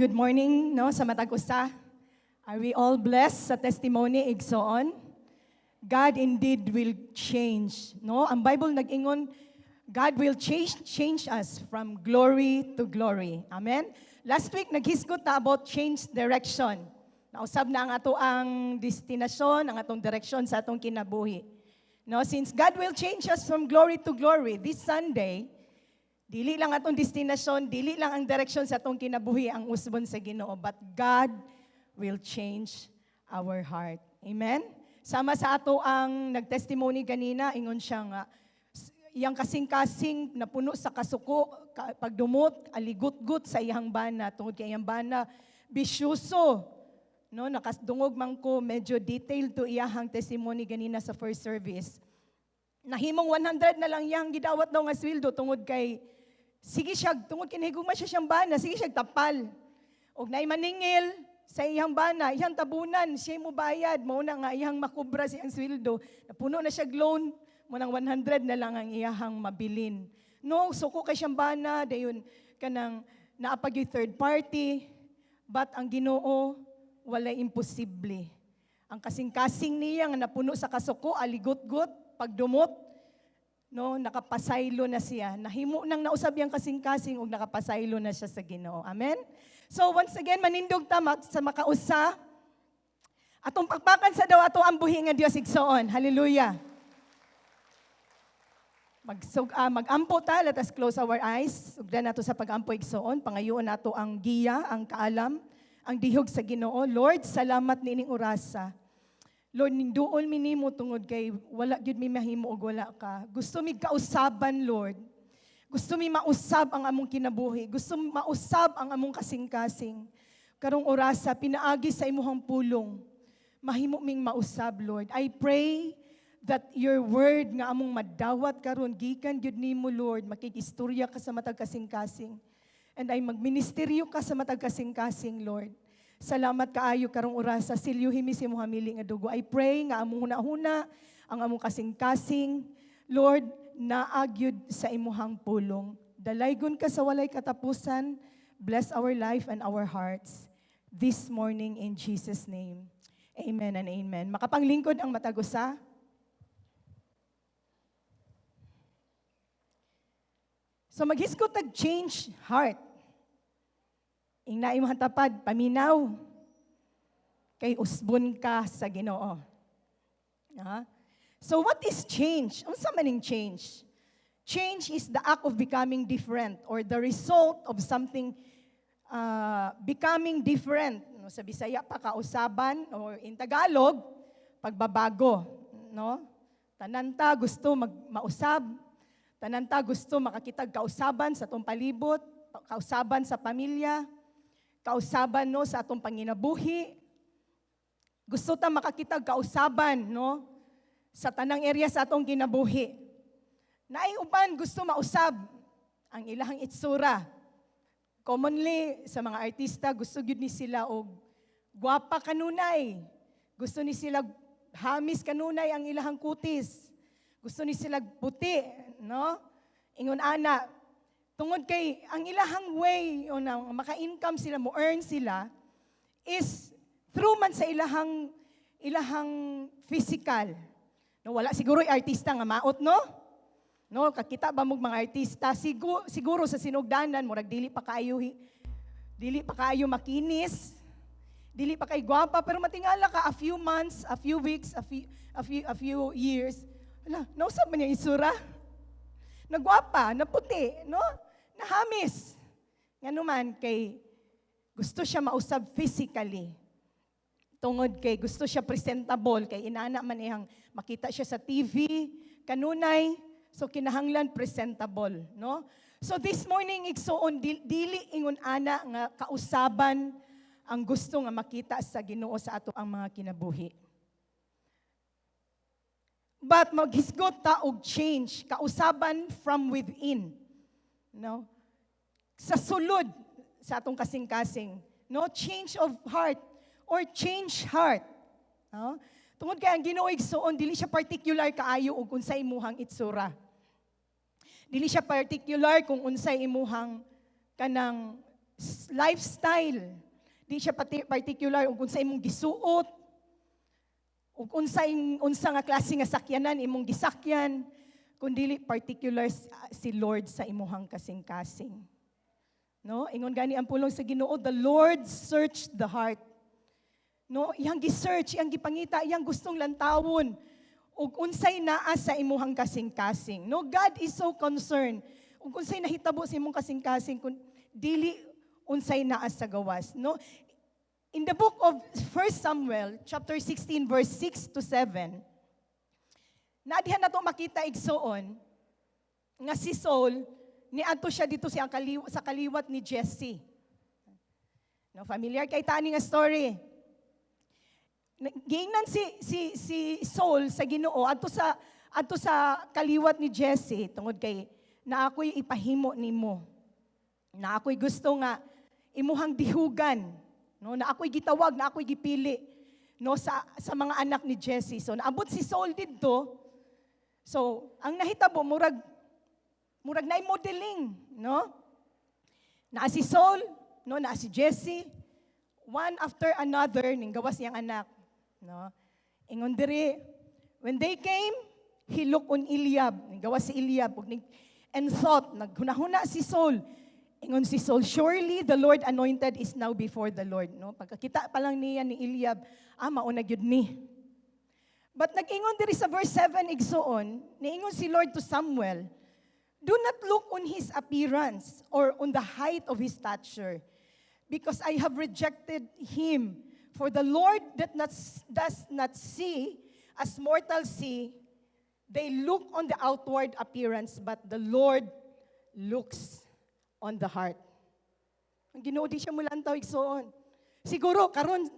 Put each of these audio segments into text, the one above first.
Good morning, no, sa matag usa. Are we all blessed sa testimony, igsoon? God indeed will change, no? Ang Bible nag-ingon, God will change us from glory to glory. Amen. Last week naghisgot ta about change direction. Nausab na ang ato ang destinasyon, ang atong direksyon sa atong kinabuhi. No, since God will change us from glory to glory, this Sunday, dili lang atong destinasyon, dili lang ang direksyon sa atong kinabuhi ang usbon sa Ginoo, but God will change our heart. Amen? Sama sa ato ang nagtestimony ganina, ingon siya nga, iyang kasing-kasing napuno sa kasuko, pagdumot, aligutgut sa iyang bana, tungod kay iyang bana, bisyuso. No, nakasdungog man ko, medyo detailed to iyahang testimony ganina sa first service. Nahimong 100 na lang iyang gidawat daw nga sweldo tungod kay sige siya, tungod kay nahigugma siya siyang bana, sige siya tapal. Og naay maningil sa iyang bana, iyang tabunan, siya mo bayad, mao na nga iyang makubra siyang sweldo. Napuno na siya loan, mao nang 100 na lang ang iyahang mabilin. No, suko kay siyang bana, dayon kanang naa pa gyud third party, but ang Ginoo, walay imposible. Ang kasing-kasing niya nga napuno sa kasuko, aligot-got, pagdumot, no, nakapasaylo na siya. Nahimo nang nausab yang kasing-kasing ug nakapasaylo na siya sa Ginoo. Amen. So once again, manindog ta sa makausa. Atong pakpakan sa daw ato ang buhi nga Dios, igsoon. Hallelujah. Magampo ta, let us close our eyes. Sugdan nato sa pagampo, igsoon. Pangayoon nato ang giya, ang kaalam, ang dihog sa Ginoo. Lord, salamat niining orasa. Lord, ningduol mi nimo tungod kay wala gyud mi mahimo og wala ka. Gusto mi kausaban, Lord. Gusto mi mausab ang among kinabuhi. Gusto mausab ang among kasing-kasing. Karong orasa, pinaagi sa imuhang pulong, mahimo ming mausab, Lord. I pray that your word nga among madawat karon gikan gyud nimo, Lord, makig-istorya ka sa matag kasing-kasing. And ay magministeryo ka sa matag kasing-kasing, Lord. Salamat kaayo karong orasa, silyuhi mi sa imong hamili nga dugo. I pray nga among hunahuna, ang among kasing-kasing, Lord, naa gyud sa imuhang pulong. Dalaygon ka sa walay katapusan. Bless our life and our hearts this morning in Jesus' name. Amen and amen. Makapanglingkod ang matag usa. So maghisgot tag change heart. Ingna imong tapad, paminaw. Kay usbon ka sa Ginoo. Ah? So what is change? Unsa man ning change? Change is the act of becoming different or the result of something becoming different. No, sa Bisaya pa, kausaban, or in Tagalog, pagbabago, no? Tanan ta gusto mausab. Tanan ta gusto makakitag kausaban sa atong palibot, kausaban sa pamilya, kausaban, no, sa atong panginabuhi. Gusto ta makakitag kausaban, no, sa tanang area sa atong kinabuhi. Naay uban gusto mausab ang ilahang itsura. Commonly sa mga artista, gusto gyud ni sila og gwapa kanunay. Gusto ni sila hamis kanunay ang ilahang kutis. Gusto ni sila puti, no? Ingon ana, tungod kay ang ilahang way o na maka-income sila, mo earn sila is through man sa ilahang physical. No, wala siguro yung artista nga maot, no? No, kakita ba mog mga artista siguro sa sinugdanan, murag dili pa kaayo makinis, dili pa kay gwapa, pero matingala ka a few months, a few weeks, a few years, hala, nausab man niya itsura. Nagwapa, naputi, no? Nahamis. Ngano man kay gusto siya mausab physically. Tungod kay gusto siya presentable, kay inana man iyang makita siya sa TV kanunay, so kinahanglan presentable, no? So this morning, igsoon, dili ingon ana nga kausaban ang gusto nga makita sa Ginoo sa ato ang mga kinabuhi. But maghisgot ta og change, kausaban from within. No? Sa sulod sa atong kasing-kasing, no? Change of heart or change heart. No? Tungod kay ang Ginoo, igsoon, dili siya particular kaayo og unsay imuhang itsura. Dili siya particular kung unsay imuhang kanang lifestyle. Di siya particular ug unsa imong gisuot, ug unsa nga klase nga sakyanan imong gisakyan, kundili particular si Lord sa imuhang kasing-kasing. No? Ingon gani ang pulong sa Ginoo, "The Lord searched the heart." No, iyang gi-search, iyang gipangita, iyang gustong lantawon ug unsay naa sa imuhang kasing-kasing. No, God is so concerned ug unsay nahitabo sa imong kasing-kasing kun dili unsay naa sa gawas, no? In the book of 1 Samuel chapter 16 verse 6 to 7, naa diha nato makita, igsuon, nga si Saul niadto siya dito sa kaliwat ni Jesse. No, familiar kay ta ani nga story. Giingnan si Saul sa Ginoo adto sa kaliwat ni Jesse tungod kay na ako'y ipahimo nimo. Na ako'y gusto nga imuhang dihugan, no, na ako'y gitawag, na ako'y gipili, no, sa mga anak ni Jesse. So naabot si Saul didto. So ang nahitabo, murag naay modeling, no? Naa si Saul, no, naa si Jesse, one after another ning gawas niyang anak, no? Ingon diri, when they came, he looked on Eliab, ning gawas si Eliab ug and thought, naghunahuna si Saul. Ingon si Saul, "Surely the Lord anointed is now before the Lord," no? Pagkakita pa lang niya ni Eliab, ah, mao na gyud ni. But nag-ingon diri sa verse 7, igsuon, niingon si Lord to Samuel, "Do not look on his appearance or on the height of his stature, because I have rejected him. For the Lord that not, does not see as mortals see. They look on the outward appearance, but the Lord looks on the heart." Ang Ginoo di siya mulantaw, igsuon. Siguro karon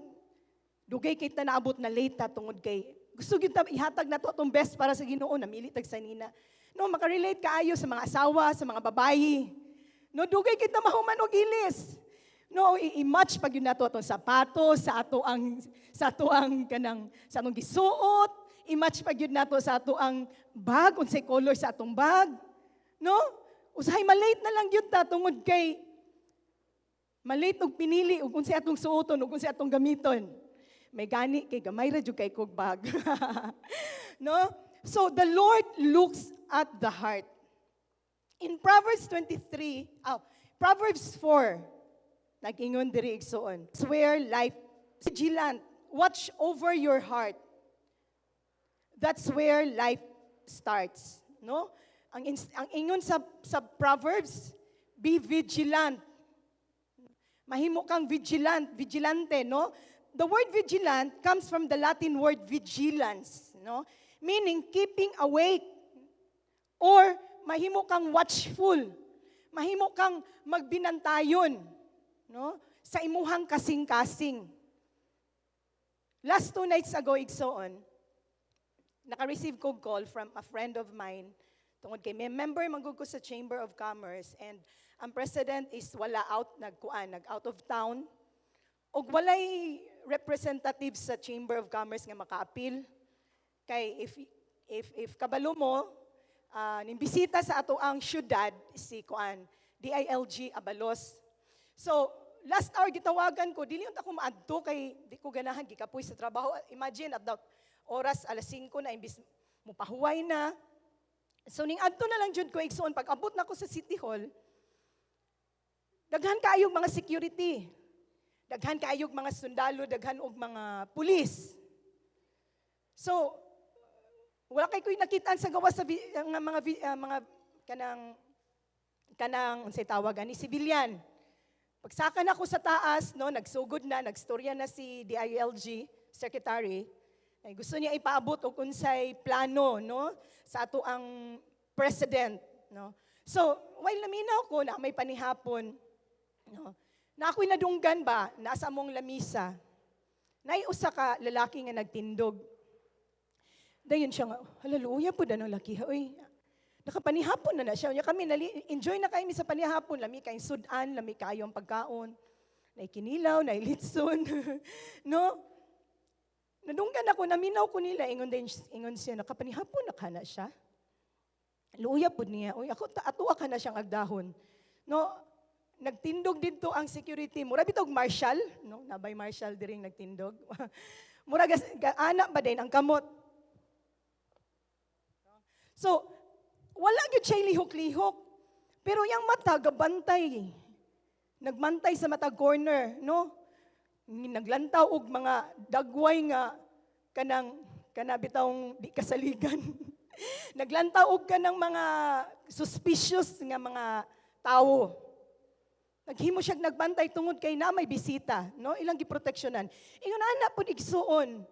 dugay kay ta naabot na late ta tungod kay gusto gyud ta ihatag nato atong best para sa Ginoo, namili tag sanina. No, makarelate kaayo sa mga asawa, sa mga babayi. No, dugay kita mahuman og ilis. No, i-match pag yun nato atong sapatos sa ato ang kanang sa atong gisuot, i-match pag yun nato sa ato ang bag, unsay color sa atong bag. No? Usahay malate na lang gyud ta tungod kay malate og pinili ug unsay atong suoton ug unsay atong gamiton. May gani kay gamay ra jud kay kog bag. No? So the Lord looks at the heart. In Proverbs 23, oh, Proverbs 4, nag-ingon diri, igsuon. Swear life vigilant, watch over your heart. That's where life starts, no? Ang ingon sa Proverbs, be vigilant. Mahimo kang vigilant, vigilante, no? The word "vigilant" comes from the Latin word "vigilans," no? Meaning keeping awake or mahimo kang watchful. Mahimo kang magbinantayon, no? Sa imuhang kasing-kasing. Last 2 nights ago, igsoon, naka-receive ko call from a friend of mine tungod kay may member man gud ko sa Chamber of Commerce and ang president is wala, out, nagkuan, nag out of town ug walay representative sa Chamber of Commerce nga makaapil kay if kabalo mo, nimbisita sa ato ang syudad si kuan, DILG Abalos. So last hour gitawagan ko, dili unta ko maadto kay di ko ganahan gikapoy sa trabaho. Imagine, at the oras alas 5 na, imbis mupahuway na. So ning adto na lang jud ko, igsuon. Pag abot na ko sa City Hall, daghan kaayog mga security. Daghan kaayog mga sundalo, daghan og mga pulis. So wala kay ko'y nakitaan sa gawas sa nga mga kanang unsay tawag ani, civilian. Pagsaka na ako sa taas, no, nagsugod na, nagstorya na si DILG secretary. Ay gusto niya ipaabot og unsay plano, no, sa ato ang president, no. So, while naminaw ko na may panihapon, no, na ako'y nadunggan ba, nasa among lamisa, naay usa ka lalaki nga nagtindog. Dayon siya nga, "Hallelujah po ang laki, oy." Nakapanihapon na na siya. Unya kami, enjoy na kami sa panihapon. Lami kayong sudan, lami kayong pagkaon. Naay kinilaw, naay litson, no? Nadunggan ako, naminaw ko nila. Ingon, din, ingon siya, "Nakapanihapon na ka na siya. Luya po niya. Uy, ako, atua ka na siyang agdahon." No? Nagtindog didto ang security. Mura bitog marshal, no? Nabay marshal diring nagtindog. Mura ana ba din ang kamot. So, wala gyud siya lihok-lihok. Pero yang mata gabantay. Nagmantay sa matag corner, no? Naglantaw og mga dagway nga kanang kana bitawng di kasaligan. Naglantaw og kanang mga suspicious nga mga tawo. Naghimo siya nagbantay tungod kay na may bisita, no? Ilang giproteksyonan. Ingon ana pud, igsuon.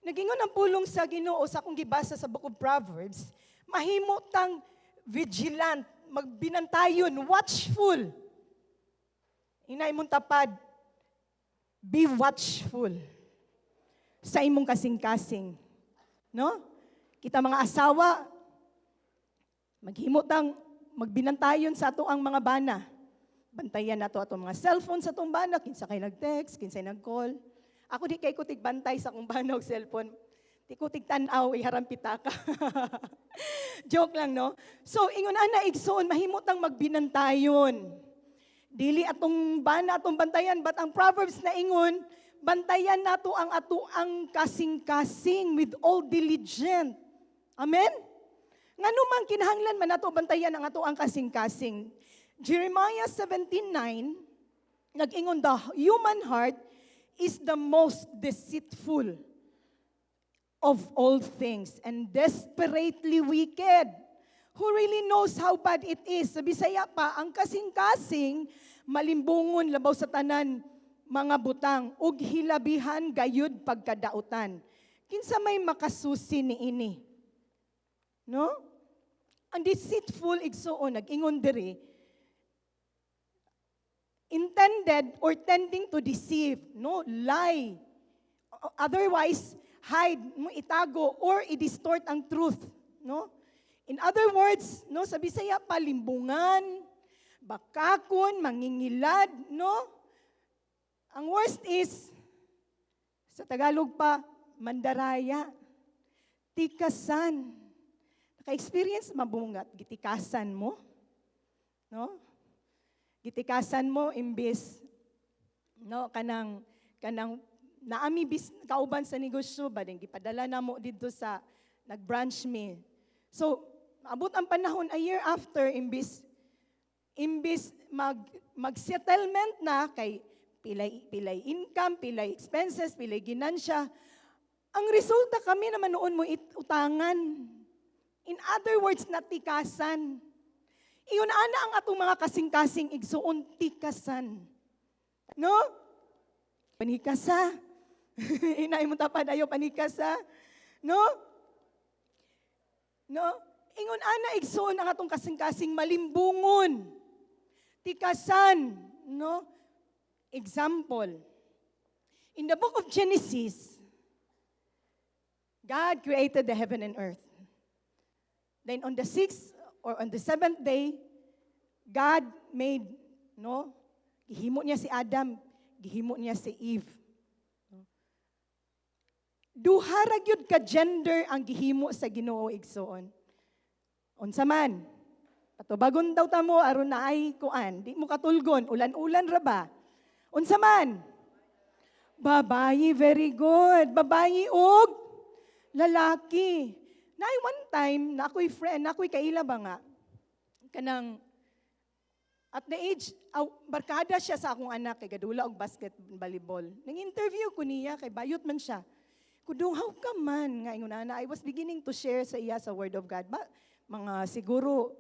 Nagingon ang pulong sa Ginoo sa akong gibasa sa Book of Proverbs, mahimo tang vigilant, magbinantayon, watchful. Inay mong tapad, be watchful sa imong kasing-kasing. No? Kita mga asawa, maghimo tang magbinantayon sa ato ang mga bana. Bantayan nato atong mga cellphone sa atong bana, kinsa kay nag-text, kinsay nag-call. Ako, di kay ko tigbantay sa akong bana og cellphone. Di ko tigtan-aw, iharang pitaka. Joke lang, no? So, ingon ana, igsoon, mahimo tang magbinantayon. Dili atong bana atong bantayan, but ang Proverbs na ingon, bantayan nato ang ato ang kasing-kasing with all diligent. Amen? Ngano man kinahanglan man nato bantayan ang ato ang kasing-kasing? Jeremiah 17:9 nag-ingon, "The human heart is the most deceitful of all things and desperately wicked. Who really knows how bad it is?" Sa Bisaya pa, ang kasing-kasing malimbungon labaw sa tanan mga butang ug hilabihan gayud pagkadautan. Kinsa may makasusi niini? No? Ang deceitful, igsuon, nag-ingon diri, intended or tending to deceive, no? Lie. Otherwise, hide, mo itago or i-distort ang truth, no? In other words, no, sa Bisaya pa, limbungan, bakakon, mangingilad, no? Ang worst is, sa Tagalog pa, mandaraya, tikasan. Naka-experience mabungat, gitikasan mo, no? Gitikasan mo imbis, no, kanang naami bis kauban sa negosyo ba din gipadala namo didto sa nag-branch mi. So, maabot ang panahon a year after, imbis mag settlement na kay pilay pilay income, pilay expenses, pilay ginansya. Ang resulta, kami naman noon mo utangan. In other words, natikasan. Iyon ana ang atong mga kasing-kasing, igsuon, tikasan. No? Panikasa. Inay mo tapad ayo panikasa. No? No? Ingon ana, igsuon, ang atong kasing-kasing malimbungon. Tikasan, no? Example. In the Book of Genesis, God created the heaven and earth. Then on the sixth or on the seventh day, God made, no? Gihimo niya si Adam, gihimo niya si Eve. Duha ra gyud ka gender ang gihimo sa Ginoo, igsuon. Unsa man? Patubagon daw ta mo aron naay kuan, di mo katulgon, ulan-ulan ra ba? Unsa man? Babayi, very good. Babayi og lalaki. Naay one time, na ako'y friend, na ako'y kaila ba nga, kanang, at the age, aw, barkada siya sa akong anak, kay gadula og basket volleyball. Nang-interview ko niya, kay bayot man siya. Kudung, how come man, nga ingon ana, I was beginning to share sa iya sa Word of God. Ba, mga siguro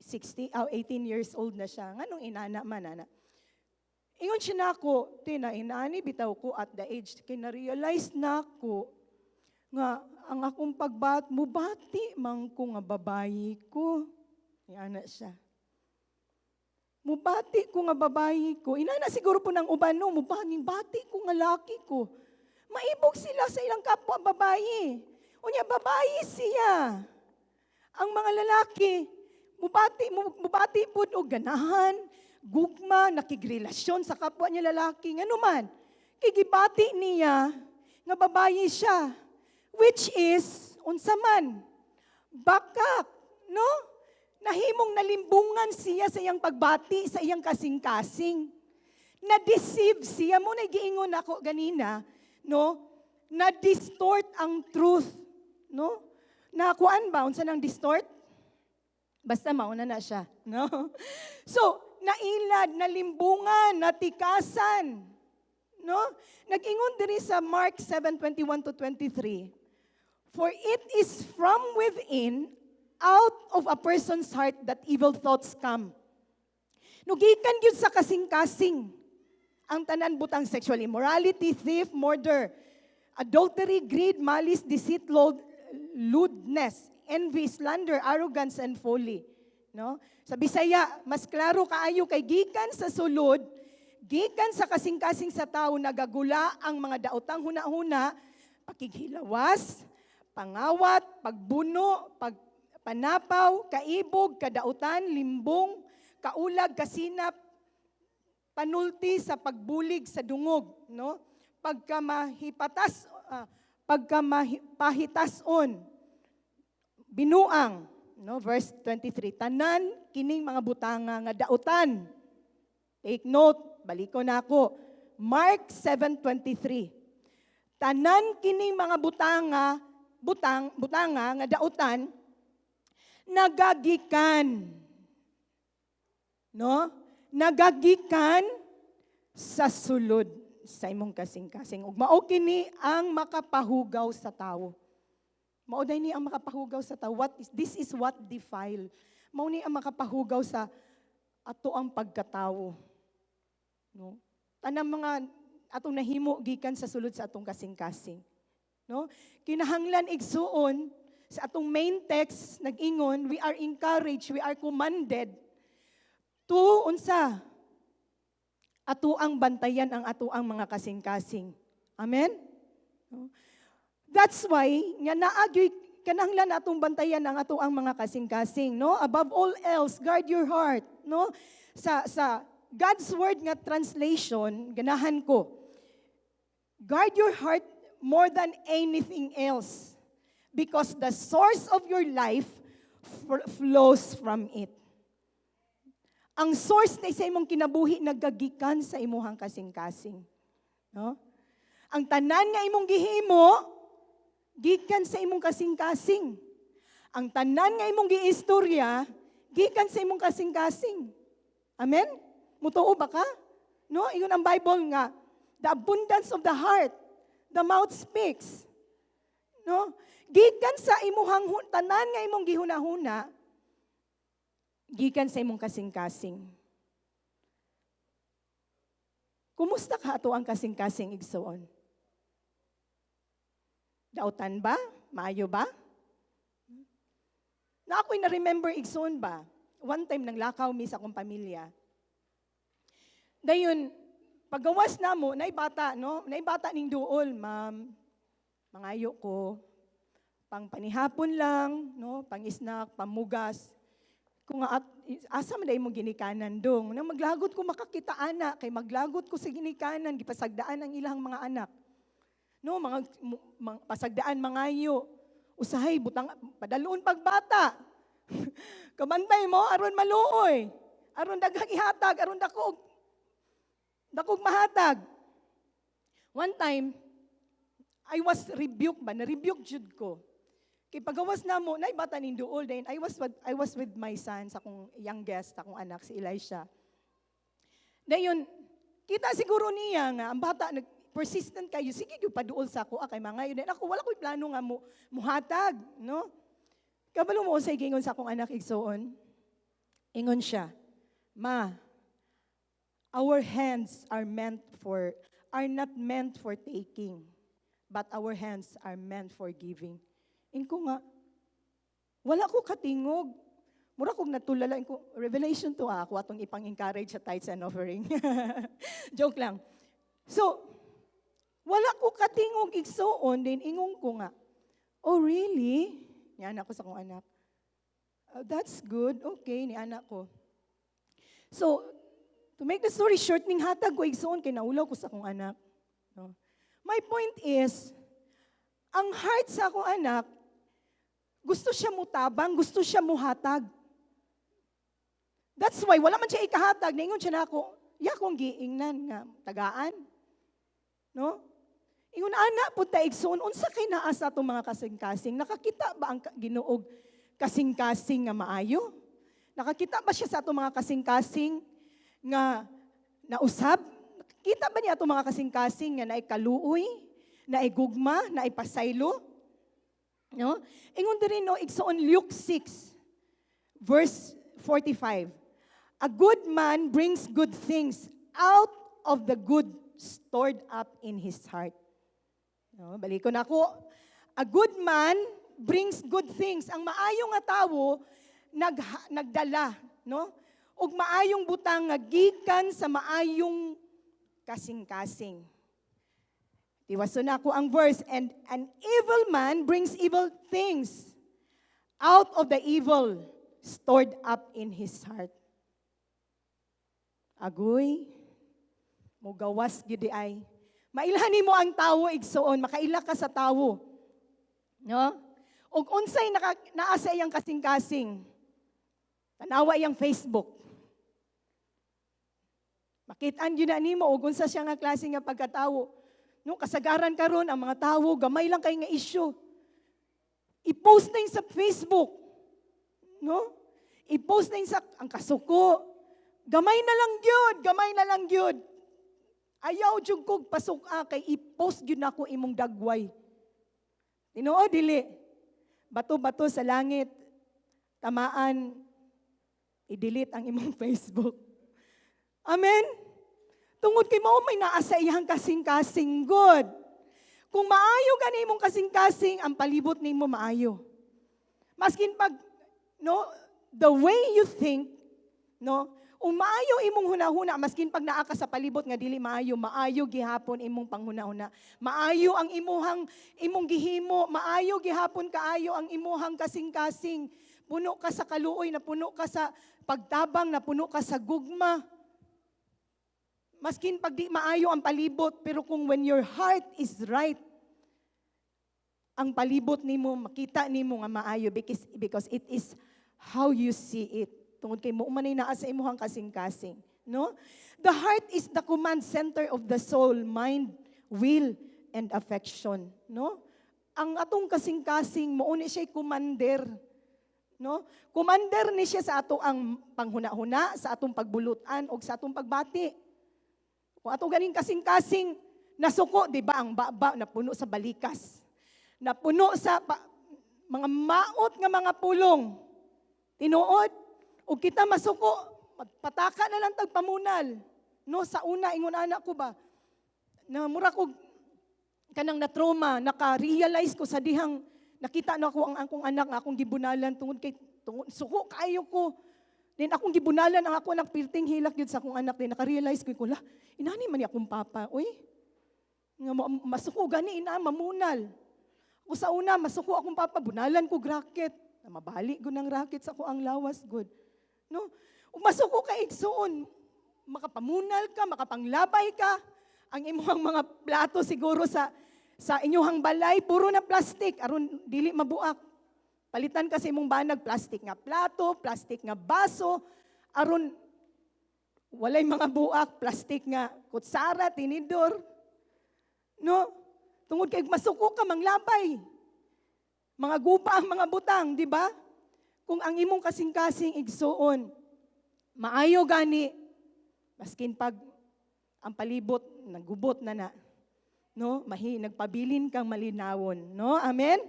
60, oh, 18 years old na siya. Nganong inana man, ana? Ingon siya na ako, tina, inani bitaw ko at the age, kay na-realize na ako, nga ang akong pagbat, mubati man ko nga babayi ko. Iana siya. Mubati ko nga babayi ko. Inana siguro po ng uban, no, mubati, bati ko nga laki ko. Maibog sila sa ilang kapwa babayi. Unya, babayi siya. Ang mga lalaki, mubati pud og ganahan, gugma, nakigrelasyon sa kapwa niya lalaki. Ngano man, kay gibati niya nga babayi siya. Which is, unsa man, bakak, no? Nahimong nalimbungan siya sa iyang pagbati, sa iyang kasing-kasing. Na-deceive siya. Mao na giingon ako ganina, no? Na-distort ang truth, no? Nakuan ba unsa nang distort? Basta mauna na siya, no? So, nailad, nalimbungan, natikasan, no? Nag-ingon diri sa Mark 7:21 to 23. "For it is from within, out of a person's heart, that evil thoughts come." No, gikan gyud sa kasing-kasing ang tanan butang: sexual immorality, theft, murder, adultery, greed, malice, deceit, lewdness, envy, slander, arrogance, and folly. No? Sa Bisaya, mas klaro kaayo kay gikan sa sulod, gikan sa kasing-kasing sa tao nagagula ang mga daotang huna-huna, pakighilawas, pangawat, pagbuno, pagpanapaw, kaibog, kadautan, limbong, kaulag, kasinap, panulti sa pagbulig sa dungog, no? Pagkamahipatas, pagkamapahitason, binuang, no? Verse 23, "Tanan kining mga butanga nga dautan." Take note, baliko na ako. Mark 7:23. "Tanan kining mga butanga nga dautan nagagikan." No? Nagagikan sa sulod sa imong kasing-kasing. Ug mao kini ang makapahugaw sa tawo. Mao day ni ang makapahugaw sa tawo. What is this is what defile. Mao ni ang makapahugaw sa ato ang pagkatawo. No? Tanang mga atong nahimo gikan sa sulod sa atong kasing-kasing. No? Kinahanglan, igsuon, sa atong main text nag-ingon, we are encouraged, we are commanded to unsa? Ato ang bantayan ang ato ang mga kasing-kasing. Amen? No? That's why nga naagyoy kanahanglan atong bantayan ang ato ang mga kasing-kasing, no? Above all else, guard your heart, no? Sa God's Word nga translation, ganahan ko. "Guard your heart more than anything else because the source of your life flows from it." Ang source na sa imong kinabuhi nagagikan sa imuhang kasing-kasing. No? Ang tanan nga imong gihimo gikan sa imong kasing-kasing. Ang tanan nga imong giistorya gikan sa imong kasing-kasing. Amen? Mutuo ba ka? No, ingon ang Bible nga the abundance of the heart, the mouth speaks. No? Gikan sa imuhang tanan nga imong gihuna-huna gikan sa imong kasing-kasing. Kumusta ka ato ang kasing-kasing, igsuon? Dautan ba? Maayo ba? Na ako'y na-remember, igsuon ba? One time nang lakaw mi sa akong pamilya. Dayon, paggawas na mo, nay bata, no? Nay bata ning duol, "Ma'am, mangayo ko, pang panihapon lang, no? Pang snack, pamugas." Kung nga at, "Asa man imong ginikanan dong?" Nang maglagot ko makakita ana, kay maglagot ko sa ginikanan, gipasagdaan ang ilang mga anak. No, mga pasagdaan mangayo. Usahay butang padaloon pagbata. Kabantay mo aron maluoy. Aron daghang ihatag, aron dakog mahatag. One time, I was rebuked ba? Na-rebuke jud ko. Kay pagawas na mo, nay bata ning duol then I was with my son sa akong youngest, akong anak si Elisha. Dayon kita siguro niya nga ang bata nag persistent kayo, sige gyud paduol sa ako, ah, kay mga yun. Ako wala ko'y plano nga mo muhatag, no? Kabalo mo sa ingon sa akong anak, igsuon? Ingon siya, "Ma, our hands are not meant for taking, but our hands are meant for giving." Ingon ko nga, wala ko katingog. Mura kog natulala ko, revelation to ah, ako atong ipang-encourage sa tithes and offering. Joke lang. So, wala ko katingog, igsuon, then ingon ko nga, "Oh really?" Ni anak ko sa akong anak. "Oh, that's good, okay," ni anak ko. So, to make the story short, ning hatag ko, igsuon, kay naulaw ko sa akong anak. No? My point is, ang heart sa akong anak, gusto siya mutabang, gusto siya muhatag. That's why wala man siya ikahatag, niingon siya nako, iya akong giingnan nga tagaan. No? Ingon ana pud ta, igsoon, unsa kay naa sa atong mga kasing-kasing? Nakakita ba ang Ginoo og kasing-kasing nga maayo? Nakakita ba siya sa atong mga kasing-kasing nga nausab? Nakakita ba niya atong mga kasing-kasing nga naay kaluoy, naay gugma, naay pasaylo? No? Ingon diri, no, igsoon, Luke 6 verse 45. "A good man brings good things out of the good stored up in his heart." No, balikon nako. A good man brings good things. Ang maayo nga tawo nagdala, no? Og maayong butang nga gikan sa maayong kasing-kasing. Tiwason nako ang verse, "And an evil man brings evil things out of the evil stored up in his heart." Agoy, mugawas gyud ay. Mailhan nimo ang tawo, igsoon, makaila ka sa tawo. No? Ug unsay naa sa iyang kasing-kasing? Tanawa iyang Facebook. Makitaan gyud na nimo og unsa siya nga klase nga pagkatawo. No, kasagaran karon ang mga tawo gamay lang kay nga issue. I-post na yun sa Facebook. No? I-post na yun sa ang kasuko. Gamay na lang gyud, gamay na lang gyud. Ayaw jud kog pasuk-a kay i-post gyud nako imong dagway. Tinuod dili? Bato-bato sa langit, tamaan, i-delete ang imong Facebook. Amen? Tungod kay mao may naa sa iyang kasing-kasing, good. Kung maayo gani imong kasing-kasing, ang palibot nimo maayo. Maskin pag, no, the way you think, no, maayo imong hunahuna, maskin pag naa ka sa palibot nga dili maayo, maayo gihapon imong panghunahuna. Maayo ang imuhang imong gihimo, maayo gihapon kaayo ang imuhang kasing-kasing. Puno ka sa kaluoy, na puno ka sa pagtabang, na puno ka sa gugma. Maskin pag di maayo ang palibot, pero kung when your heart is right, ang palibot nimo makita nimo nga maayo because it is how you see it. Tungod kay mao man naa sa imuhang kasing-kasing, no? The heart is the command center of the soul, mind, will, and affection, no? Ang atong kasing-kasing mao ni siya commander, no? Commander ni siya sa ato ang panghuna-huna, sa atong pagbulutan o sa atong pagbati. Kung atong ganing kasing-kasing nasuko, di ba, ang baba napuno sa balikas. Napuno sa mga maot nga mga pulong. Tinuod, ug kita masuko, magpataka na lang tag pamunal. No, sa una ingon ana ko ba? Na mura ko kanang na trauma, naka-realize ko sa dihang nakita na ako ang akong anak nga akong gibunalan tungod kay tungod suko kaayo ko. Then akong gibunalan ang ako anak, pirting hilak yun sa akong anak. Then naka-realize ko, la, inani man ni akong papa, uy. Nga masuko gani ina mamunal. Ako sa una masuko akong papa, bunalan ko racket. Na mabali ko ng racket sa ako ang lawas good. No? Ug masuko ka, igsuon, makapamunal ka, makapanglabay ka. Ang imong mga plato siguro sa inyong balay puro na plastic aron dili mabuak. Palitan kasi imong banag plastic nga plato, plastic nga baso, aron walay mga buak, plastic nga kutsara, tinidor. No? Tungod kay masuko ka manglabay. Mga gupa ang mga butang, di ba? Kung ang imong kasing-kasing, igsuon, maayo gani, maskin pag ang palibot, nagubot na na. No? Mahi, nagpabilin kang malinawon. No? Amen?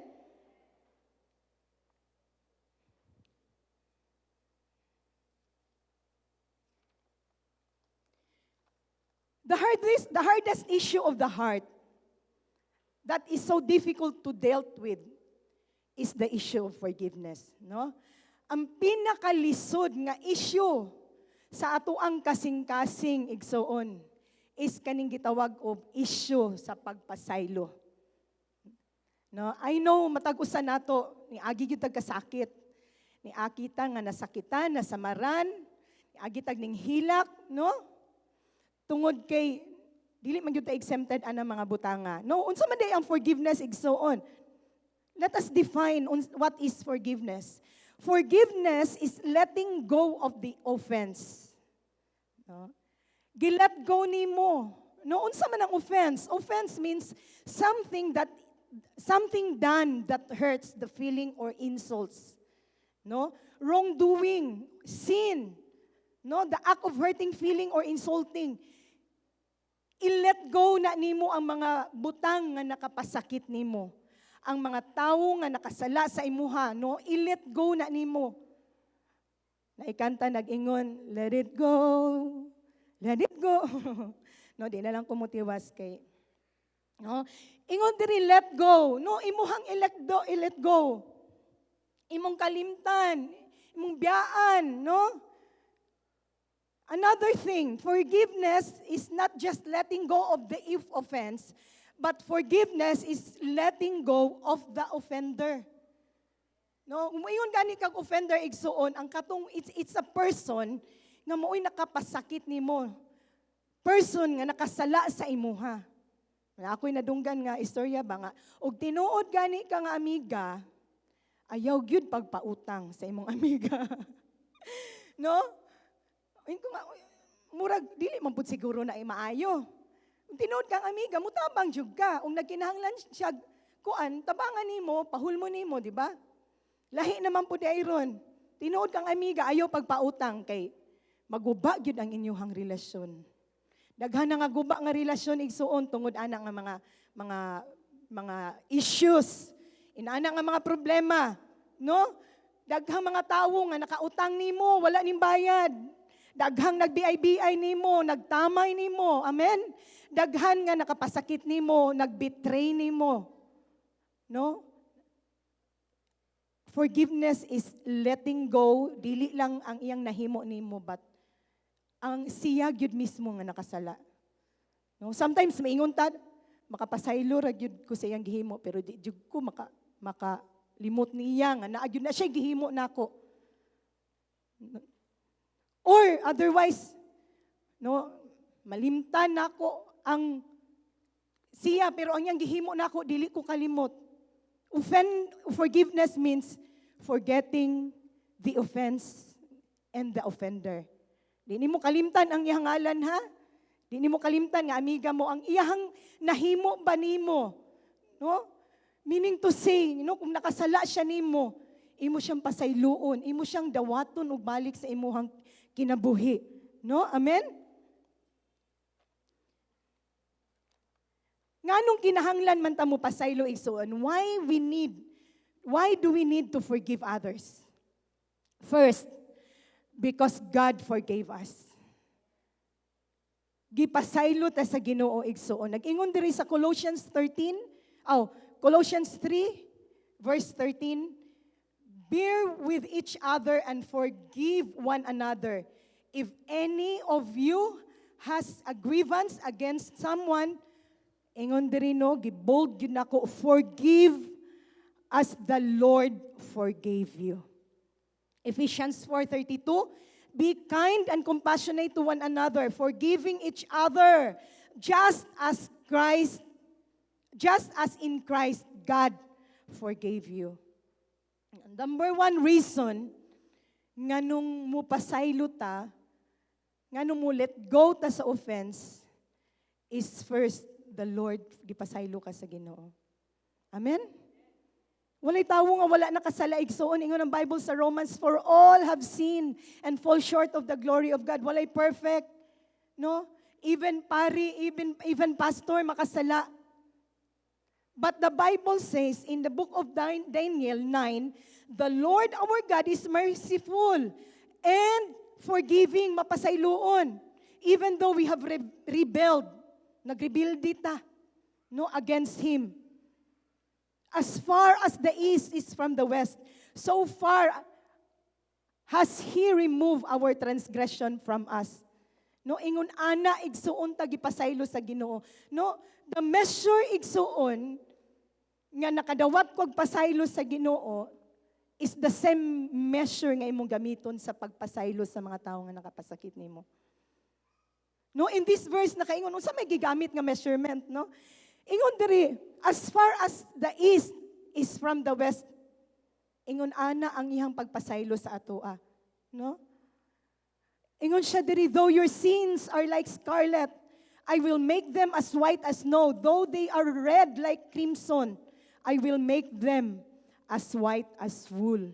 The hardest issue of the heart that is so difficult to dealt with is the issue of forgiveness, no? Ang pinakalisod nga issue sa ato ang kasing-kasing, igsoon, is kaning gitawag og issue sa pagpasaylo. No, I know matag usa nato ni agi gyud tag kasakit. Ni akita nga nasakitan, nasamaran, ni agi tag ning hilak, no? Tungod kay dili man gyud ta exempted ana mga butanga. No, unsa man day ang forgiveness, igsoon? Let us define what is forgiveness. Forgiveness is letting go of the offense. No? Gi-let go nimo. No, unsa man ang offense? Offense means something done that hurts the feeling or insults. No? Wrongdoing, sin. No, the act of hurting feeling or insulting. I-let go na nimo ang mga butang nga nakapasakit nimo. Ang mga tawo nga nakasala sa imuha, no? I-let go na nimo. Naikanta nag-ingon, "Let it go, let it go." No, di na lang ko motiwas kay, no? Ingon diri, let go. No, imuhang i-let go, i-let go. Imong kalimtan, imong biyaan, no? Another thing, forgiveness is not just letting go of the if offense, but forgiveness is letting go of the offender. No, muingon gani kag offender, igsuon, ang katong it's a person nga mao'y nakapasakit nimo. Person nga nakasala sa imuha. Wala ako'y nadunggan nga istorya ba nga og tinuod gani ka nga amiga, ayaw gyud pagpautang sa imong amiga. No? Ingon ko nga, murag dili man pud siguro na maayo. Kung tinuod kang amiga, mutabang jud ka. Kung nagkinahanglan siya kuan, tabangan nimo, pahulmo nimo, di ba? Lahi naman pud ay ron. Tinuod kang amiga, ayaw pagpautang kay maguba gyud ang inyong relasyon. Daghan na nga guba nga relasyon, igsuon, tungod ana nga mga issues. Inana nga mga problema, no? Daghang mga tawo nga nakautang nimo, wala ning bayad. Daghang nag-BI-BI nimo, nagtamay nimo. Amen? Daghan nga nakapasakit nimo, nagbetray nimo. No? Forgiveness is letting go, dili lang ang iyang nahimo nimo, but ang siya gyud mismo nga nakasala. No? Sometimes maingon ta, "Makapasaylo ra gyud ko sa iyang gihimo, pero di jud ko makalimot niya nga naa gyud na siya gihimo nako." Or otherwise, no, malimtan nako ang siya, pero ang iyang gihimo nako dili ko kalimot. Forgiveness means forgetting the offense and the offender. Di nimo kalimtan ang iyang ngalan, ha? Di nimo kalimtan nga amiga mo ang iyang nahimo ba nimo? No? Meaning to say, no, kung nakasala siya nimo, imo siyang pasayloon, imo siyang dawaton ug balik sa imuhang kinabuhi. No? Amen? Nganong kinahanglan man ta mo pasaylo, igsuon? Why do we need to forgive others? First, because God forgave us. Gipasaylo ta sa Ginoo, igsuon. Nag-ingon diri sa Colossians 13, oh, Colossians 3 verse 13, "Bear with each other and forgive one another. If any of you has a grievance against someone," ingon diri, no, gibold gyud nako, "forgive as the Lord forgave you." Ephesians 4:32, "Be kind and compassionate to one another, forgiving each other, just as in Christ God forgave you." Number one reason nganong mo pasaylo ta, nganong mo let go ta sa offense is first, the Lord, gipasaylo ka sa Ginoo. Amen? Walay tawo nga wala nakasala, igsuon. Ingon ang Bible sa Romans, "For all have sinned and fall short of the glory of God." Walay perfect. No? Even pari, even pastor makasala. But the Bible says in the book of Daniel 9, "The Lord our God is merciful and forgiving," mapasayloon. Even though we have rebelled, nagrebelde ta, no, against Him. "As far as the east is from the west, so far has He removed our transgression from us." No, ingon ana, igsuon, ta gipasaylo sa Ginoo. No, the measure, igsuon, nga nakadawat kog pasaylo sa Ginoo is the same measure nga imong gamiton sa pagpasaylo sa mga tawo nga nakapasakit nimo. No, in this verse nakaingon unsa may gigamit nga measurement, no? Ingon diri, as far as the east is from the west. Ingon ana ang iyang pagpasaylo sa atoa. No? Ingon siya diri, "Though your sins are like scarlet, I will make them as white as snow. Though they are red like crimson, I will make them as white as wool."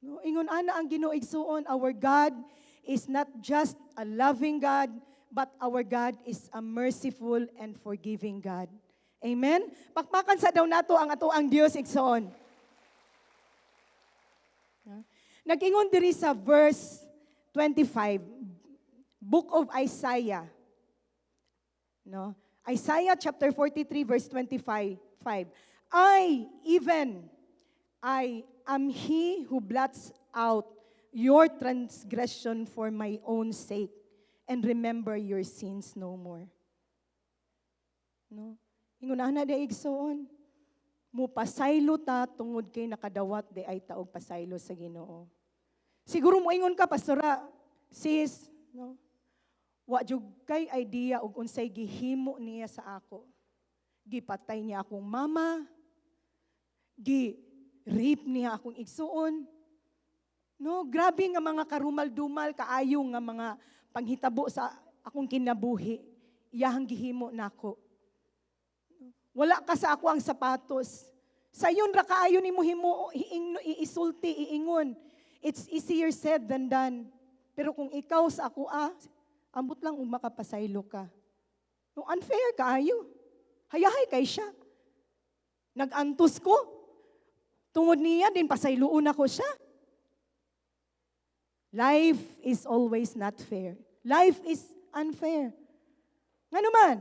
No, ingon ana ang Ginoo, igsuon. Our God is not just a loving God, but our God is a merciful and forgiving God. Amen? Pakpakan sa daw nato ang atoang Dios, igsuon. Nag-ingon diri sa verse 25, Book of Isaiah. No? Isaiah chapter 43 verse 25. 5. "I, even I, am he who blots out your transgression for my own sake and remember your sins no more." No? Ingon ana di, igsuon. Mupasaylo ta tungod kay nakadawat diay ta og pasaylo sa Ginoo. Siguro mo ingon ka, "Pastora, sis, no? Wa jud kay idea og unsay gihimo niya sa ako. Gipatay niya akong mama, gi rape niya akong igsuon. No, grabe nga mga karumal-dumal kaayo nga mga panghitabo sa akong kinabuhi. Iyahang gihimo nako. Wala ka sa akoang sapatos." Sayon ra kaayo nimo himo iisulti, iingon. It's easier said than done. Pero kung ikaw sa ako ah, ambot lang ug makapasaylo ka. No, unfair kaayo. Hayahay kay siya. Nag-antos ko. Tungod niya din pasayloon ako siya. Life is always not fair. Life is unfair. Ngano man,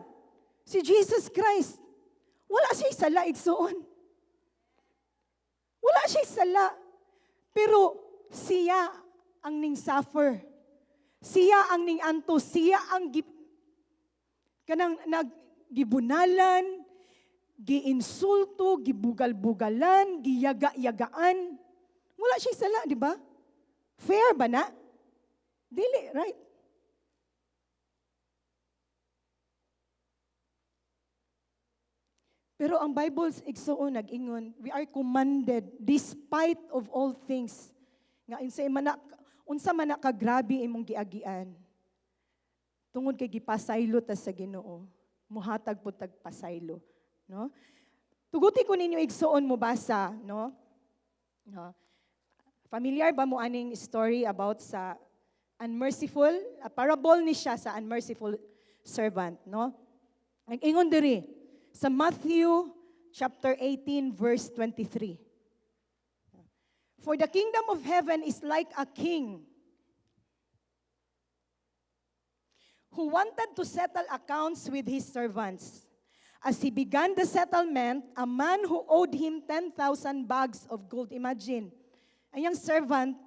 si Jesus Christ, wala siya sala, igsuon. Wala siya sala. Pero siya ang ning suffer. Siya ang ning antos. Siya ang kanang naggibunalan, giinsulto, gibugal-bugalan, giyaga-yagaan. Wala siya sala, di ba? Fair ba na? Dili, right? Pero ang Bible, igsuon, nag-ingon, we are commanded despite of all things. Nga unsa man na kagrabe imong giagian. Tungod kay gipasaylo ta sa Ginoo, muhatag pud tag pasaylo, no? Tuguti ko ninyo, igsuon, mo basa, no? No. Familiar ba mo aning story about sa unmerciful, a parable ni siya sa unmerciful servant, no? Nag-ingon diri sa Matthew chapter 18 verse 23. "For the kingdom of heaven is like a king who wanted to settle accounts with his servants. As he began the settlement, a man who owed him 10,000 bags of gold." Imagine, ayang servant,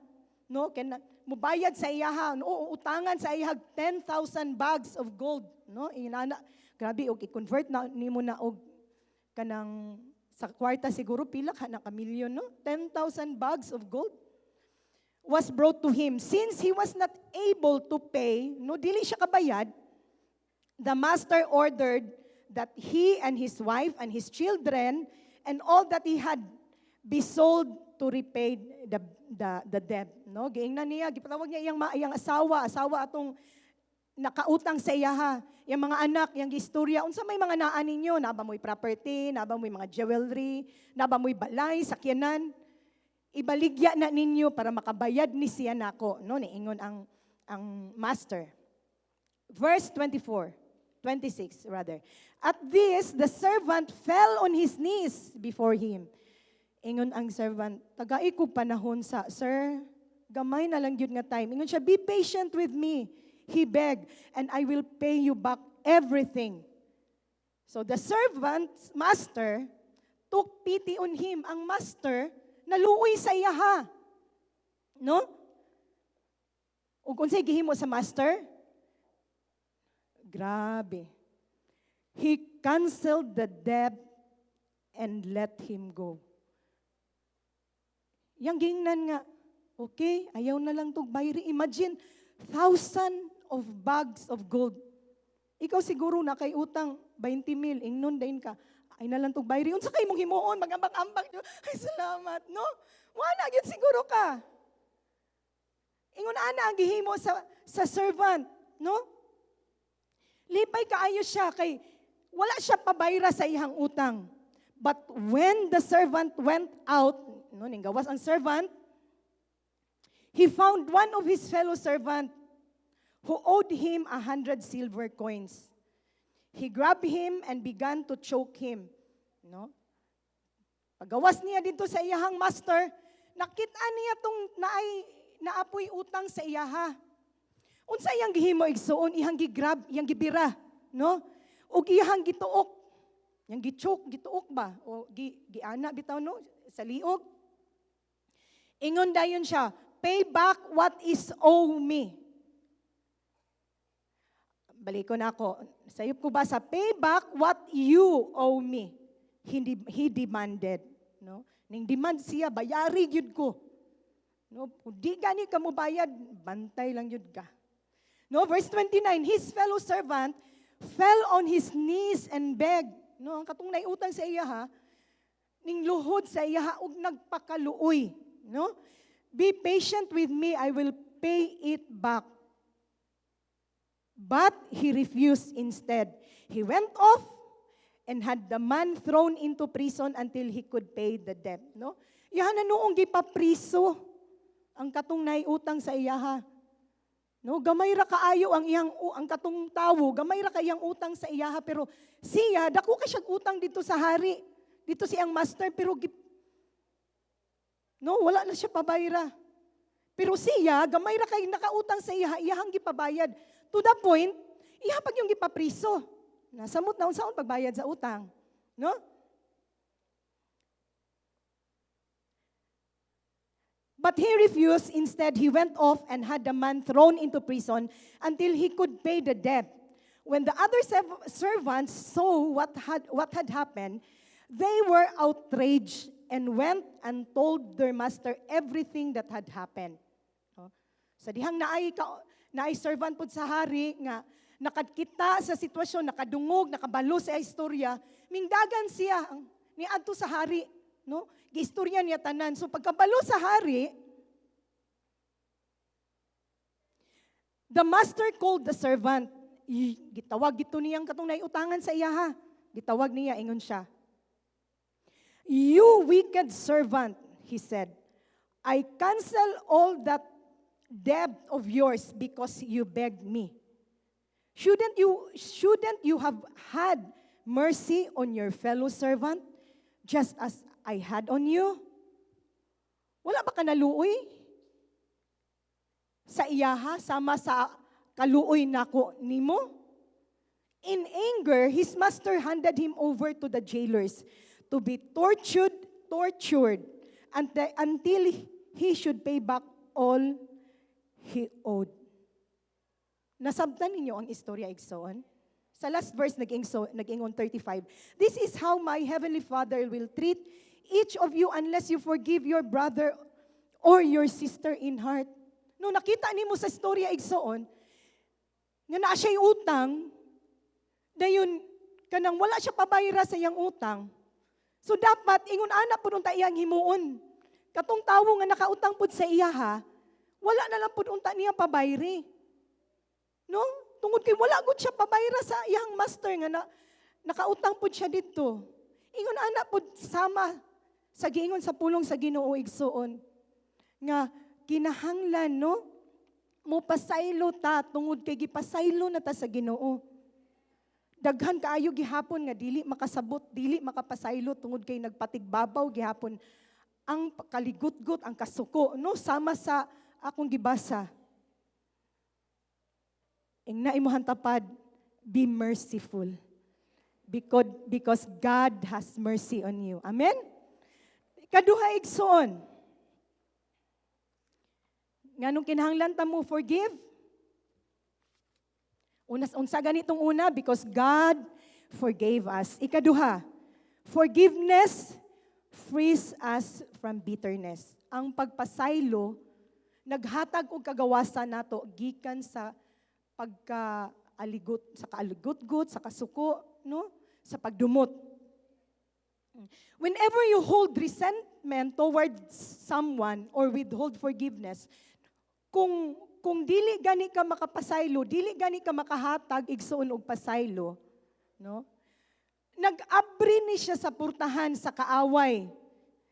no, ken mubayad sa iyaha, no, utangan sa iyaha 10,000 bags of gold, no? Inana, grabe og i-convert na nimo na og kanang sa kwarta, siguro pila ka na ka milyon, no? 10,000 bags of gold was brought to him. Since he was not able to pay, no, dili siya kabayad, the master ordered that he and his wife and his children and all that he had be sold to repay the debt. No, giingnan niya, gipatawag niya iyang asawa, asawa atong nakautang sa iyaha, iyang mga anak, iyang istorya, unsa may mga naa ninyo, naa ba mo'y property, naa ba mo'y mga jewelry, naa ba mo'y balay, sakyanan, ibaligya na ninyo para makabayad ni siya nako, no, niingon ang master. Verse 24, 26 rather. "At this, the servant fell on his knees before him." Ingon ang servant, "Tagai ko panahon sa, sir, gamay na lang gyud nga time." Ingon siya, "Be patient with me," he begged, "and I will pay you back everything." So the servant's master took pity on him. Ang master, naluoy sa iyaha. No? Ug unsay gihimo sa master? Grabe. He canceled the debt and let him go. Yang gingnan nga, okay, ayaw na lang tog bayri. Imagine, thousand of bags of gold. Ikaw siguro na kay utang 20 mil, ingnon dayon ka, ay na lang tog bayri. Unsa kay mong himuon, magambak-ambak. Ay, salamat, no? Wala gyud siguro ka. Ingon ana ang gihimo sa servant, no? Lipay kaayo siya kay wala siya pabayra sa iyang utang. But when the servant went out, no, ning gawas ang servant, he found one of his fellow servant who owed him 100 silver coins. He grabbed him and began to choke him. No? Pagawas niya dito sa iyahang master, nakita niya tong naay naapoy utang sa iyaha. Unsa iyang gihimo, igsuon, iyang gigrab, iyang gibira, no? Ug iyang gituok. Iyang gichoke, gituok ba o giana bitaw, no, sa liog. Ingon dayon siya, "Pay back what is owe me." Balik ko na ako. Sayop ko ba sa "Pay back what you owe me." He demanded. No? Ning demand siya, bayari gyud ko. No, kung di gani ka mo bayad, bantay lang gyud ka. No, verse 29, his fellow servant fell on his knees and begged. No, ang katong utang sa iya ha, ning luhod sa iya ha, ug nagpakaluoy. No? "Be patient with me, I will pay it back." But he refused. Instead, he went off and had the man thrown into prison until he could pay the debt. No? Iyaha na noong gipapriso ang katong naiutang sa iyaha. No, gamay ra kaayo ang katong tawo, gamay ra kayang utang sa iyaha, pero siya dako ka siyang utang dito sa hari. Dito siyang master, pero no, wala na siya pabayra. Pero siya, gamay ra kay nakautang sa iyaha, iyahang gipabayad. To the point, iya pag yung gipapriso. Nasamot na unsaon pagbayad sa utang. No? But he refused. Instead, he went off and had the man thrown into prison until he could pay the debt. When the other servants saw what had happened, they were outraged and went and told their master everything that had happened. No? Sa dihang naay servant pud sa hari nga nakakita sa sitwasyon, nakadungog, nakabalo sa istorya, mingdagan siya ang niadto sa hari, no? Giistorya niya tanan. So pagkabalo sa hari, the master called the servant. Gitawag gito niyang katong naiutangan sa iya ha. Gitawag niya, ingon siya, "You wicked servant," he said. "I cancel all that debt of yours because you begged me. Shouldn't you have had mercy on your fellow servant just as I had on you?" Wala ba ka naluoy sa iyaha sama sa kaluoy nako nimo? In anger, his master handed him over to the jailers to be tortured until he should pay back all he owed. Nasabtan ninyo ang istorya, igsoon? Sa last verse, nag-ingon 35, "This is how my heavenly Father will treat each of you unless you forgive your brother or your sister in heart." No, nakita nimo sa istorya, igsoon, nga naa siya'y utang, dayon kanang wala siya pabayra sa iyang utang. So dapat ingon ana pud unta iyang himuon. Katong tawo nga nakautang pud sa iya ha, wala na lang pud unta niya pabayri. No? Tungod kay wala gud siya pabayra sa iyang master nga nakautang pud siya didto. Ingon ana pud sama sa giingon sa pulong sa Ginoo, igsuon, nga kinahanglan, no, mo pasaylo ta tungod kay gipasaylo na ta sa Ginoo. Daghan kaayo gihapon nga dili makasabot, dili makapasaylo tungod kay nagpatigbabaw gihapon ang kaligutgot, ang kasuko, no, sama sa akong gibasa. Ingna imong tapad, be merciful. Because God has mercy on you. Amen? Kaduha, igsoon. Nganong kinahanglan ta mo forgive? Una, unsa ganitong una? Because God forgave us. Ikaduha, forgiveness frees us from bitterness. Ang pagpasaylo, naghatag og kagawasan nato gikan sa pagkaaligot, sa kaaligutgot, sa kasuko, no? Sa pagdumot. Whenever you hold resentment towards someone or withhold forgiveness, kung dili gani ka makapasaylo, dili gani ka makahatag, igsuon, og pasaylo, no? Nag-abri ni siya sa purtahan sa kaaway,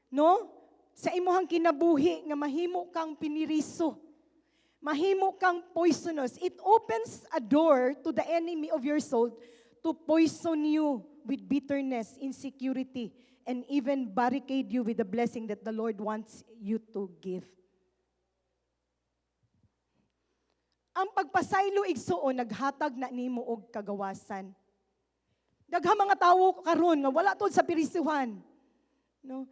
no? Sa imuhang kinabuhi nga mahimo kang piniriso. Mahimo kang poisonous. It opens a door to the enemy of your soul to poison you with bitterness, insecurity, and even barricade you with the blessing that the Lord wants you to give. Ang pagpasaylo, igsuon, naghatag na nimo og kagawasan. Daghang mga tawo karon nga wala tod sa pirisuhan. No?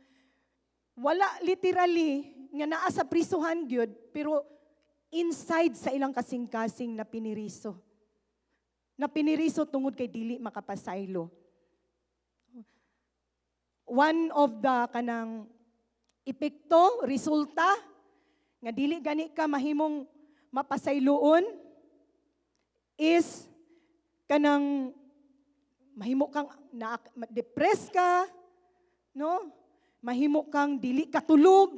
Wala literally nga naa sa prisuhan gyud, pero inside sa ilang kasing-kasing na piniriso. Na piniriso tungod kay dili makapasaylo. One of the kanang epekto, resulta nga dili gani ka mahimong mapasayloon is kanang mahimo kang na depress ka, no? Mahimo kang dili katulog.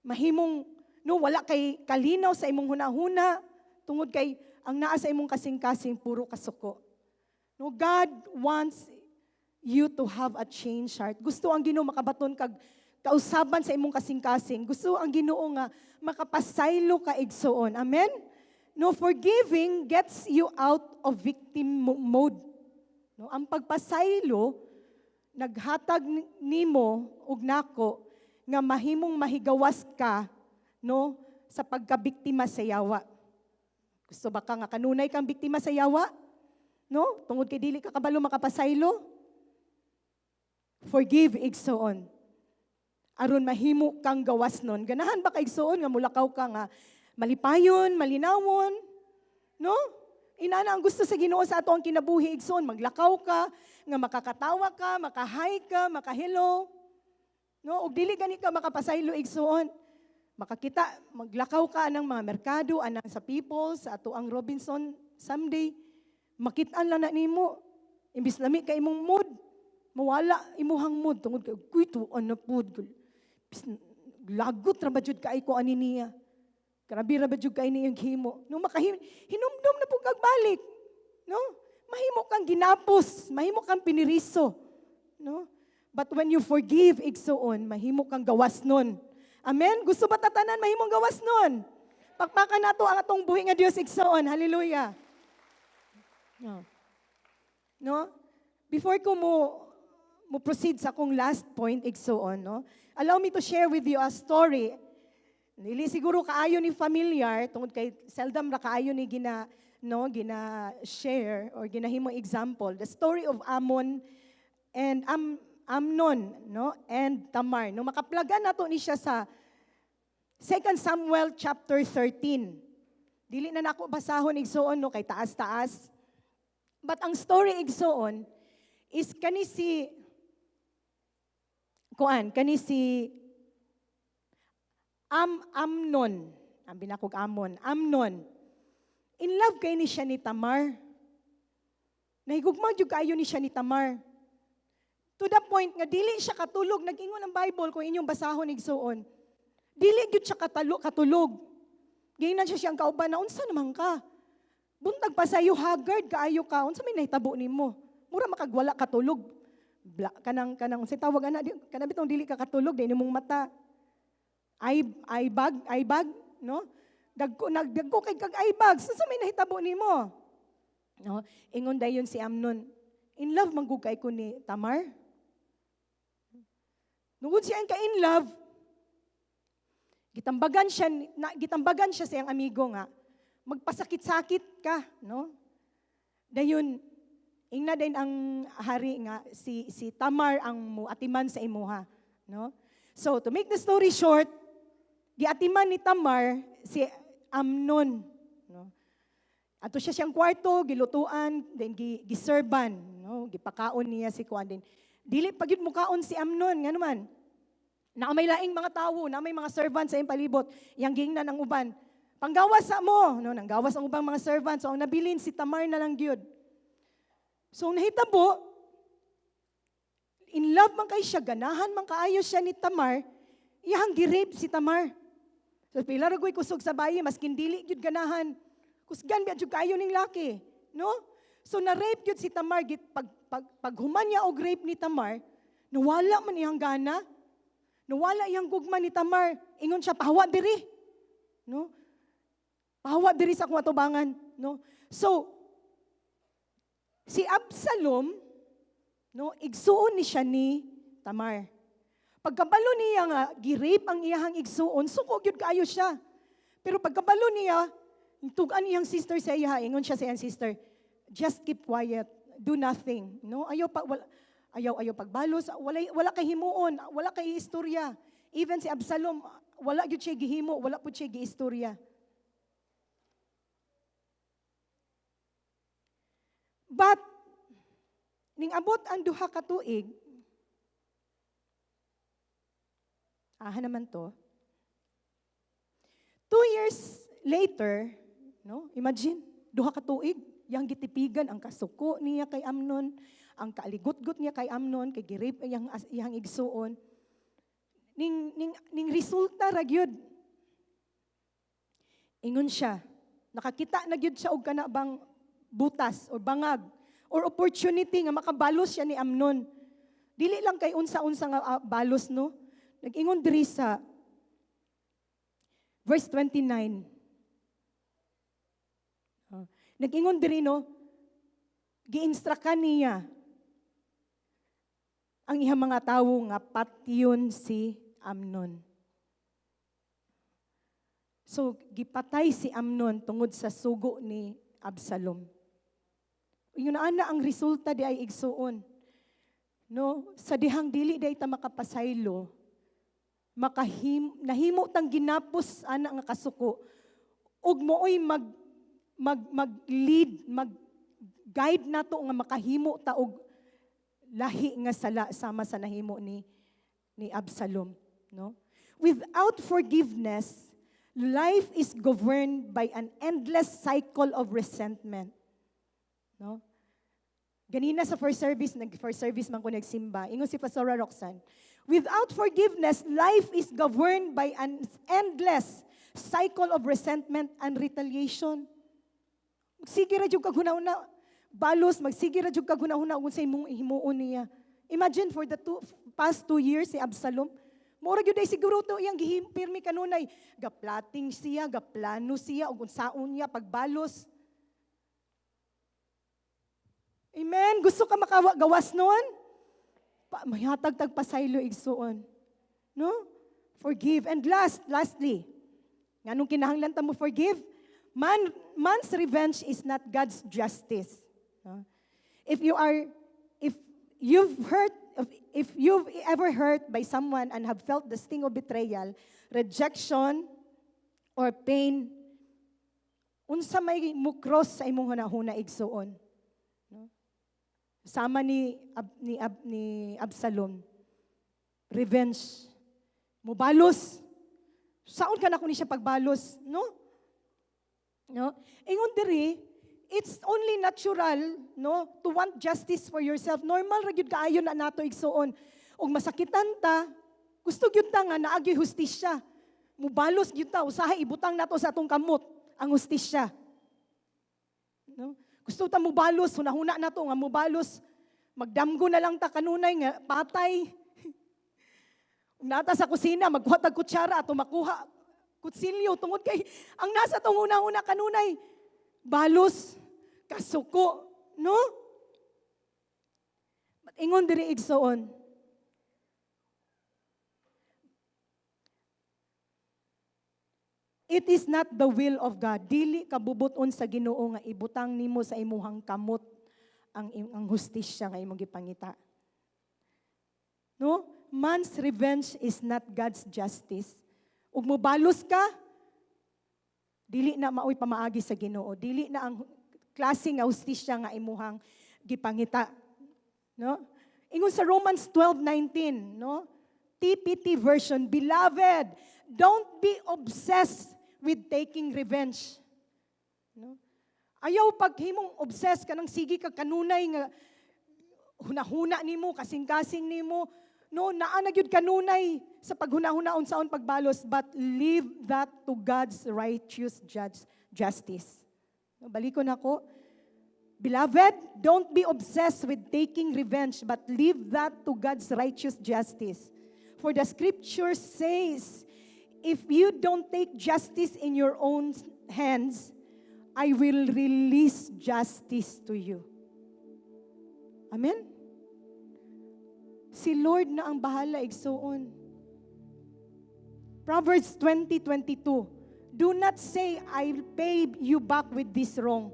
Mahimong, no, wala kay kalinaw sa imong hunahuna tungod kay ang naa sa imong kasing-kasing puro kasuko. No, God wants you to have a changed heart. Gusto ang Ginoo makabaton kag kausaban sa imong kasing-kasing. Gusto ang Ginoo nga makapasaylo ka, igsuon. Amen? No, forgiving gets you out of victim mode. No, ang pagpasaylo naghatag nimo ug nako nga mahimong mahigawas ka, no, sa pagkabiktima sa yawa. Gusto ba ka nga kanunay kang biktima sa yawa? No? Tungod kay dili ka kabalo makapasaylo? Forgive, igsoon. Aron mahimo kang gawas nun. Ganahan ba ka, igsoon, nga mulakaw ka nga malipayon, malinawon? No? Inana ang gusto sa Ginoo sa ato ang kinabuhi, igsoon, maglakaw ka nga makakatawa ka, makahi ka, makahello. No, ug dili gani ka makapasaylo, igsoon. Makakita, maglakaw ka anang mga merkado, anang sa people, sa ato ang Robinson someday, makitaan lang na nimo. Imbis lami ka imong mood, mawala imuhang mood tungod kay kuy tuon na pud. Lagot ra ba jud kay ko ani niya? Grabe ra ba jud kay niyang himo? No, makahim hinumdum na pud kag balik. No? Mahimo kang ginapos, mahimo kang piniriso. No? But when you forgive, igsuon, mahimo kang gawas nun. Amen? Gusto ba tatanan mahimong gawas nun? Pakpakan nato ang atong buhi nga Dios, igsuon. Hallelujah. No. No? Before ko mo proceed sa akong last point, igsuon, no? Allow me to share with you a story. Dili siguro kaayo ni familiar tungod kay seldom ra kaayo ni gina, no, gina share or ginahimo example, the story of Amon and Amnon, no, and Tamar, no? Makaplagan nato ni siya sa 2 Samuel chapter 13. Dili na nako basahon, igsuon, no, kay taas-taas. But ang story, igsuon, is kani si kuan, kani si Amnon. Ang binakog Amon, Amnon. In love kay ni siya ni Tamar. Nahigugma jud kaayo ni siya ni Tamar. To the point nga dili siya katulog, nag-ingon ang Bible kung inyong basahon, igsuon. Dili gyud siya katulog. Giingnan siya siyang kauban na unsa naman ka? Buntag pa sayo haggard kaayo ka, unsa may nahitabo nimo? Mura makagwala katulog. Bla, kanang unsay tawag ana di, kanang bitong dili ka katulog di nimong mata. Eye bag, eye bag, no? Dagko nagdagko kay kag eye bags, unsa may nahitabo nimo? No? Ingon dayon si Amnon, "In love man gud kay ko ni Tamar." Nungod siya ka in love, gitambagan siya sa iyang amigo nga magpasakit-sakit ka, no? Dayon ingna din ang hari nga si Tamar ang muatiman sa imuha, no? So to make the story short, giatiman ni Tamar si Amnon, no? Ato siya siyang kwarto, gilutuan, then giserban, no? Gipakaon niya si kuan din. Dili pa gyud mukaon si Amnon, ngano man? Naa may laing mga tawo, naa may mga servants sa iyang palibot. Iyang giingnan ang uban, "Panggawas sa mo," no? Nanggawas ang ubang mga servants. So ang nabilin si Tamar na lang gyud. So ang nahitabo, in love man kay siya, ganahan man kaayo siya ni Tamar, Iyang gi-rape si Tamar. So pila ra ko'y kusog sa bayi, maskin dili gyud ganahan. Kusgan biya jud kaayo ning laki, no? So na-rape gyud si Tamar git pag paghuman niya og rape ni Tamar, nawala man iyang gana. Nawala iyang gugma ni Tamar. Ingon siya, "Pahawa diri." No? "Pahawa diri sa akong atubangan," no? So si Absalom, no, igsuon ni siya ni Tamar. Pagkabalo niya nga gi-rape ang iyahang igsuon, suko gyud kaayo siya. Pero pagkabalo niya, tug-an iyang sister sa iya, ingon siya sa iyang sister, "Just keep quiet, do nothing." No? Ayaw pa wala, ayaw ayaw pagbalos, wala kay himuon, wala kay istorya. Even si Absalom, wala gyud siya gihimo, wala pud siya giistorya. But ning abot ang 2 ka tuig, aha naman to. 2 years later, no? Imagine, 2 ka tuig, yang gitipigan ang kasuko niya kay Amnon, ang kaaligutgot niya kay Amnon, kay gi-rape iyang igsuon. Ning resulta ra gyud. Ingon siya, nakakita na gyud siya og kana bang butas or bangag or opportunity nga makabalos siya ni Amnon. Dili lang kay unsa-unsa nga balos, no? Nag-ingon diri sa verse 29. Oh, nag-ingon diri, no, giinstructan niya ang iyang mga tawo nga patyon si Amnon. So, gipatay si Amnon tungod sa sugo ni Absalom. Ingon ana ang resulta di ay, igsuon. No, sa dihang dili di ay ta makapasaylo, nahimo tang ginapos ana nga kasuko ug mooy mag mag mag-lead, mag guide nato nga makahimo ta og lahi nga sala sama sa nahimo ni Absalom, no? Without forgiveness, life is governed by an endless cycle of resentment, no? Ganina sa first service, nag first service man ko nagsimba, ingon si Pastora Roxanne, "Without forgiveness, life is governed by an endless cycle of resentment and retaliation." Magsige ra jud kag huna-huna, balos, magsige ra jud kag huna-huna kung sa imong himuon niya. Imagine for the past 2 years si Absalom, mura gyud ay siguro to iyang gihim pirmi kanunay gaplating siya, gaplano siya ug unsaon niya pagbalos. Amen. Gusto ka makagawas nun? Mahatag tag pasaylo, igsuon. No? Forgive. And lastly, nganong kinahanglan ta mo forgive? Man's revenge is not God's justice. No? If you've ever hurt by someone and have felt the sting of betrayal, rejection, or pain, unsa may mukros sa imong hunahuna, igsuon? No? Sama ni Absalom. Revenge. Mubalos. Saon ka na kung ni siya pagbalos, no? No? Ingon diri, it's only natural, no, to want justice for yourself. Normal ra gyud kaayo na nato, igsuon. Ug masakitan ta, gusto gyud ta nga naa gyud hustisya. Mubalos gyud ta, usahay ibutang nato sa atong kamot ang hustisya. No? Gusto ta mubalos, hunahuna nato nga mubalos. Magdamgo na lang ta kanunay nga patay. Ug naa ta sa kusina, magkuha tag kutsara ato makuha kutsilyo tungod kay ang nasa tong una-una kanunay balos, kasuko, no? But ingon diri, igsoon, it is not the will of God. Dili kabubuton sa Ginoo nga ibutang nimo sa imuhang kamot ang hustisya nga imong gipangita. No? Man's revenge is not God's justice. Ug mobalos ka, dili na maoy pamaagi sa Ginoo. Dili na ang klase nga hustisya nga imuhang gipangita. No? Ingon sa Romans 12:19, no? TPT version, "Beloved, don't be obsessed with taking revenge." No? Ayaw paghimong obsessed ka nang sige ka kanunay nga hunahuna nimo, kasing-kasing nimo, no, naa na gyud kanunay sa paghuna-huna unsaon pagbalos, but leave that to God's righteous justice. No, balikon ako. Beloved, don't be obsessed with taking revenge, but leave that to God's righteous justice. For the scripture says, "If you don't take justice in your own hands, I will release justice to you." Amen? Si Lord na ang bahala, igsuon. Proverbs 20:22. "Do not say, 'I'll pay you back with this wrong.'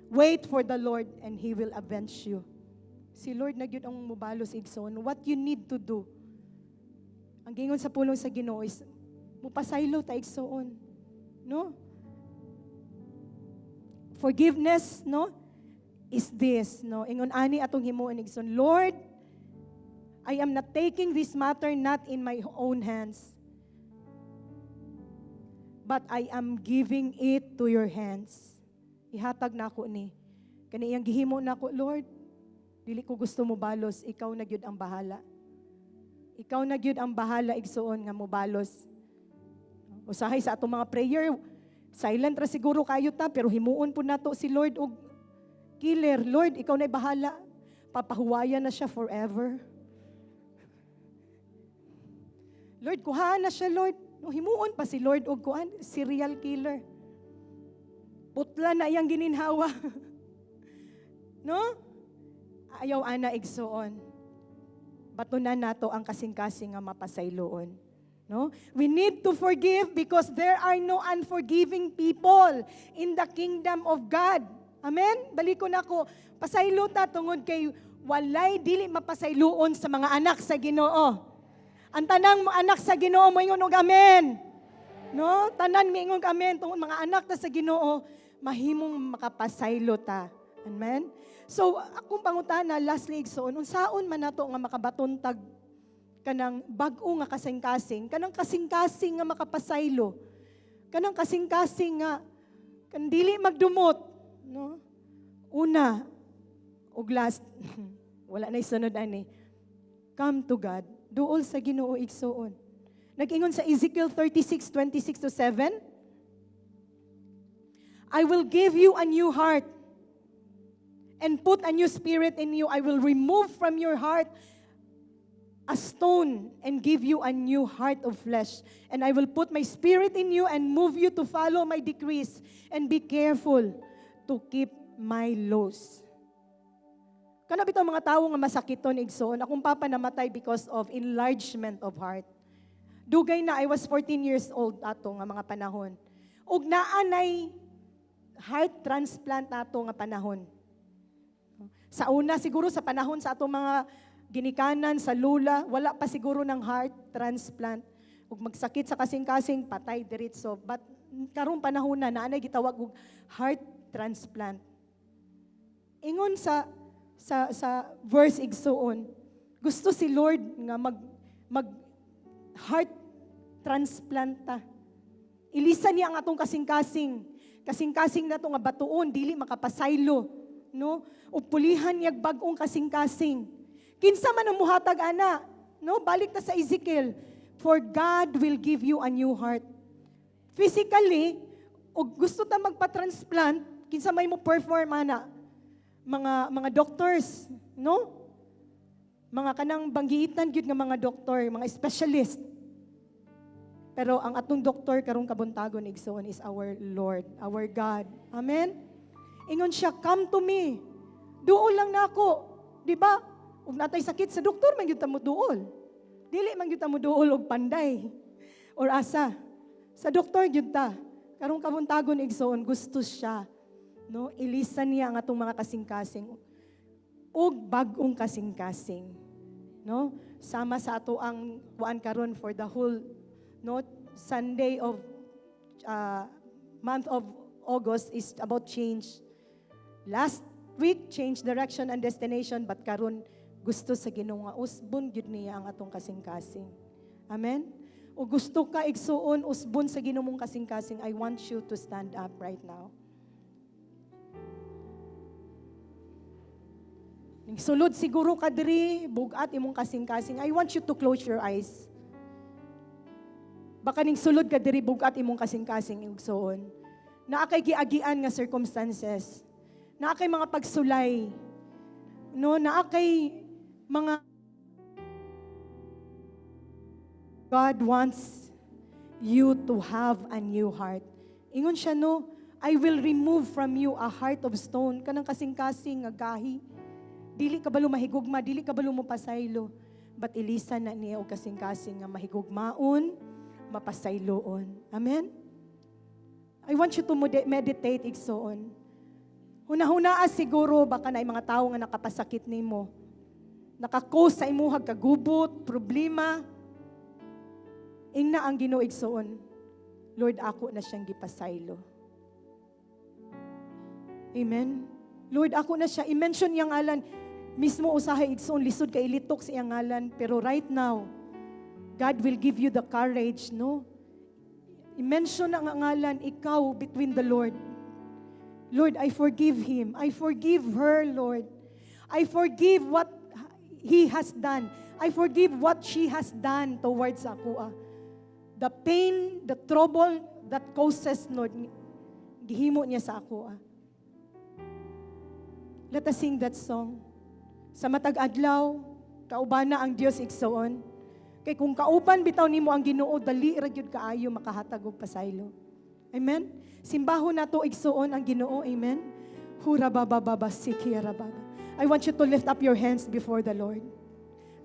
Wait for the Lord and He will avenge you." Si Lord na gyud ang mubalos, igsoon. What you need to do, ang gingon sa pulong sa Ginoo is mupasaylo ta, igsoon. No? Forgiveness, no? Is this, no? Ingon ani atong himuon, igsoon. "Lord, I am not taking this matter not in my own hands, but I am giving it to your hands." Ihatag na ako ni. Kani iyang gihimo na ako, Lord, dili ko gusto mo balos, ikaw na gyud ang bahala. Ikaw na gyud ang bahala, igsuon, nga mobalos. Usahay sa atong mga prayer, silent ra siguro kayo ta, pero himuon po nato si Lord og killer. "Lord, ikaw na bahala. Papahuwayan na siya forever. Lord, kuhaan na siya, Lord." No, himuon pa si Lord og kuan, serial killer. Putla na iyang gininhawa. No? Ayaw ana, igsuon. Batunan nato ang kasing-kasing nga mapasayloon. No? We need to forgive because there are no unforgiving people in the kingdom of God. Amen? Baliko na ko. Pasaylo ta tungod kay walay dili mapasayloon sa mga anak sa Ginoo. Ang tanang mo anak sa Ginoo, moingon og amen. No? Tanan miingon og amen tungod mga anak ta sa Ginoo, mahimong makapasaylo ta. Amen. So akong pangutana lastly, igsoon, unsaon man nato nga makabaton tag kanang bag-o nga kasing-kasing, kanang kasing-kasing nga makapasaylo, kanang kasing-kasing nga kan dili magdumot, no? Una ug last, wala na sunod ani. Come to God. Duol sa Ginoo, igsuon. Nag-ingon sa Ezekiel 36:26 to 7, "I will give you a new heart and put a new spirit in you. I will remove from your heart a stone and give you a new heart of flesh. And I will put my spirit in you and move you to follow my decrees and be careful to keep my laws." Kana bitaw mga tawo nga masakiton, igsoon, akong papa namatay because of enlargement of heart. Dugay na, I was 14 years old ato nga mga panahon. Ug naa nay heart transplant ato nga panahon. Sa una siguro sa panahon sa atong mga ginikanan, sa lula, wala pa siguro ng heart transplant. Ug magsakit sa kasing-kasing, patay diretso. But karong panahon na, naanay gitawag og heart transplant. Ingon sa verse, igsuon, gusto si Lord nga mag heart transplant ta. Ilisan niya ang atong kasing-kasing. Kasing-kasing nato nga batuon, dili makapasaylo, no? Ug pulihan niya bag-ong kasing-kasing. Kinsa man ang muhatag ana? No, balik ta sa Ezekiel. "For God will give you a new heart." Physically, ug gusto ta magpa-transplant, kinsa may mo perform ana? Mga doctors, no? Mga kanang banggiitan gyud nga mga doktor, mga specialist. Pero ang atong doktor karong kabuntagon, igsoon, is our Lord, our God. Amen? Ingon siya, "Come to me." Duol lang nako. Di ba? Ug natay sakit, sa doktor man gyud ta mo duol. Dili man gyud ta mo duol og panday or asa. Sa doktor gyud ta. Karong kabuntagon, igsoon, gusto siya, no? Ilisan niya ang atong mga kasing-kasing ug bag-ong kasing-kasing. No? Sama sa ato ang kuan karon for the whole, no, Sunday of month of August is about change. Last week, change direction and destination, but karon gusto sa Ginoo nga usbon gyud niya ang atong kasing-kasing. Amen? O gusto ka, igsuon, usbon sa Ginoo mong kasing-kasing, I want you to stand up right now. Sulod siguro ka diri, bugat imong kasing-kasing. I want you to close your eyes. Baka ning sulod ka diri, bugat imong kasing-kasing, igsoon. Naa kay giagian nga circumstances. Naa kay mga pagsulay. No, naa kay mga God wants you to have a new heart. Ingon siya, no, "I will remove from you a heart of stone," kanang kasing-kasing nga gahi. Dili ka balo mahigugma, dili ka balo mo pasaylo. But ilisan na niya og kasing-kasing nga mahigugmaon, mapasayloon. Amen? I want you to meditate, igsoon. Hunahunaa siguro baka na mga tao nga nakapasakit nimo. Naka-cause sa imuhag kagubot, problema. Ingna ang Ginoo, igsoon, "Lord, ako na siyang gipasaylo." Amen. Lord, ako na siya. I-mention niyang ngalan. Mismo usahay, igsoon, lisod kay ilitok sa iyang ngalan. Pero right now, God will give you the courage, no? I-mention ang ngalan, ikaw between the Lord. "Lord, I forgive him. I forgive her, Lord. I forgive what he has done. I forgive what she has done towards ako. Ah. The pain, the trouble that causes, Lord, gihimo niya sa ako. Ah." Let us sing that song. Sa matag adlaw, kaubana ang Dios, igsoon. Kay kung kauban bitaw nimo ang Ginoo, dali ra gyud kaayo makahatag og pasaylo. Amen. Simbahon nato, igsoon, ang Ginoo. Amen. Hura baba baba sikiya baba. I want you to lift up your hands before the Lord.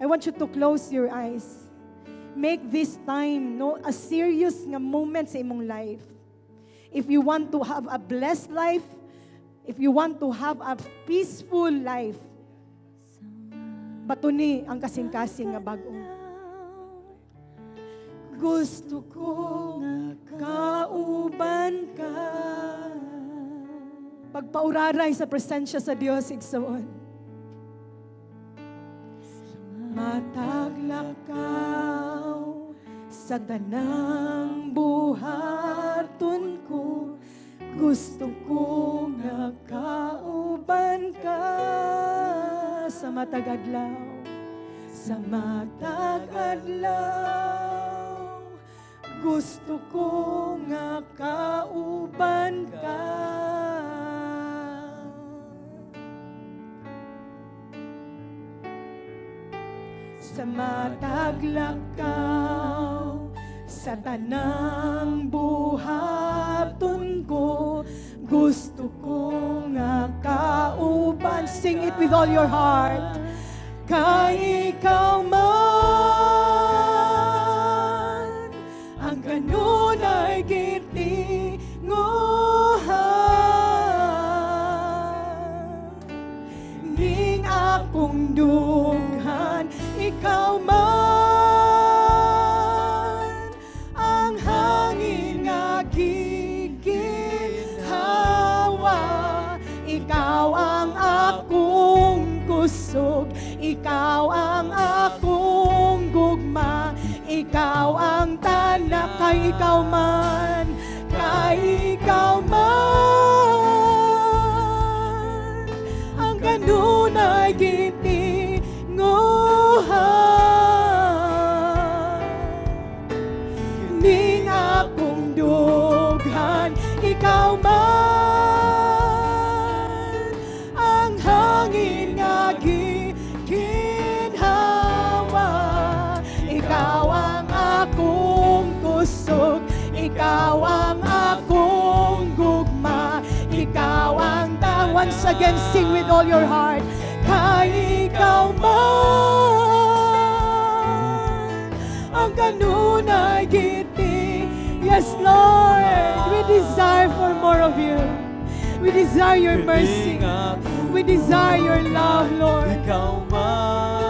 I want you to close your eyes. Make this time, no, a serious nga moment sa imong life. If you want to have a blessed life, if you want to have a peaceful life, batuni ang kasing-kasing nga bag-o. Gusto ko kauban ka. Pagpauraray sa presensya sa Dios, igsoon. Matag lakaw sa tanang buhaton ko, gusto ko nga kauban ka sa matag adlaw, sa matag adlaw. Gusto ko nga kauban ka. Sa matag lakaw sa tanang buhaton ko, gusto ko nga kauban. Sing it with all your heart. Kay ikaw man ang kanunay gitinguhaan ning akong dughan. Ikaw man ang hangin nga giginhawa. Ikaw ang akong kusog, ikaw ang akong gugma, ikaw ang tanak. Kay ikaw man, kay ikaw man ang kanunay gitinguhaan ning akong dughan. Ikaw man ang hangin nga giginhawa. Ikaw ang akong kusog, ikaw ang akong gugma, ikaw ang ta. Once again, sing with all your heart. Kay ikaw man ang kanunay giti. Yes, Lord, we desire for more of you. We desire your mercy. We desire your love, Lord. Ikaw man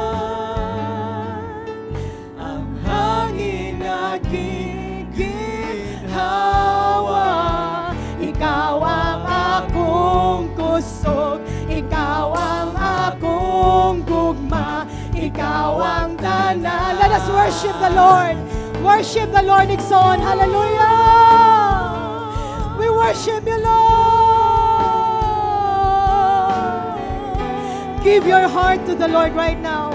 ang hangin na giginhawa. Ikaw ang akong kusog, ikaw ang akong gugma, ikaw ang tanan. Let us worship the Lord. Worship the Lord, igsoon. Hallelujah! We worship you, Lord. Give your heart to the Lord right now.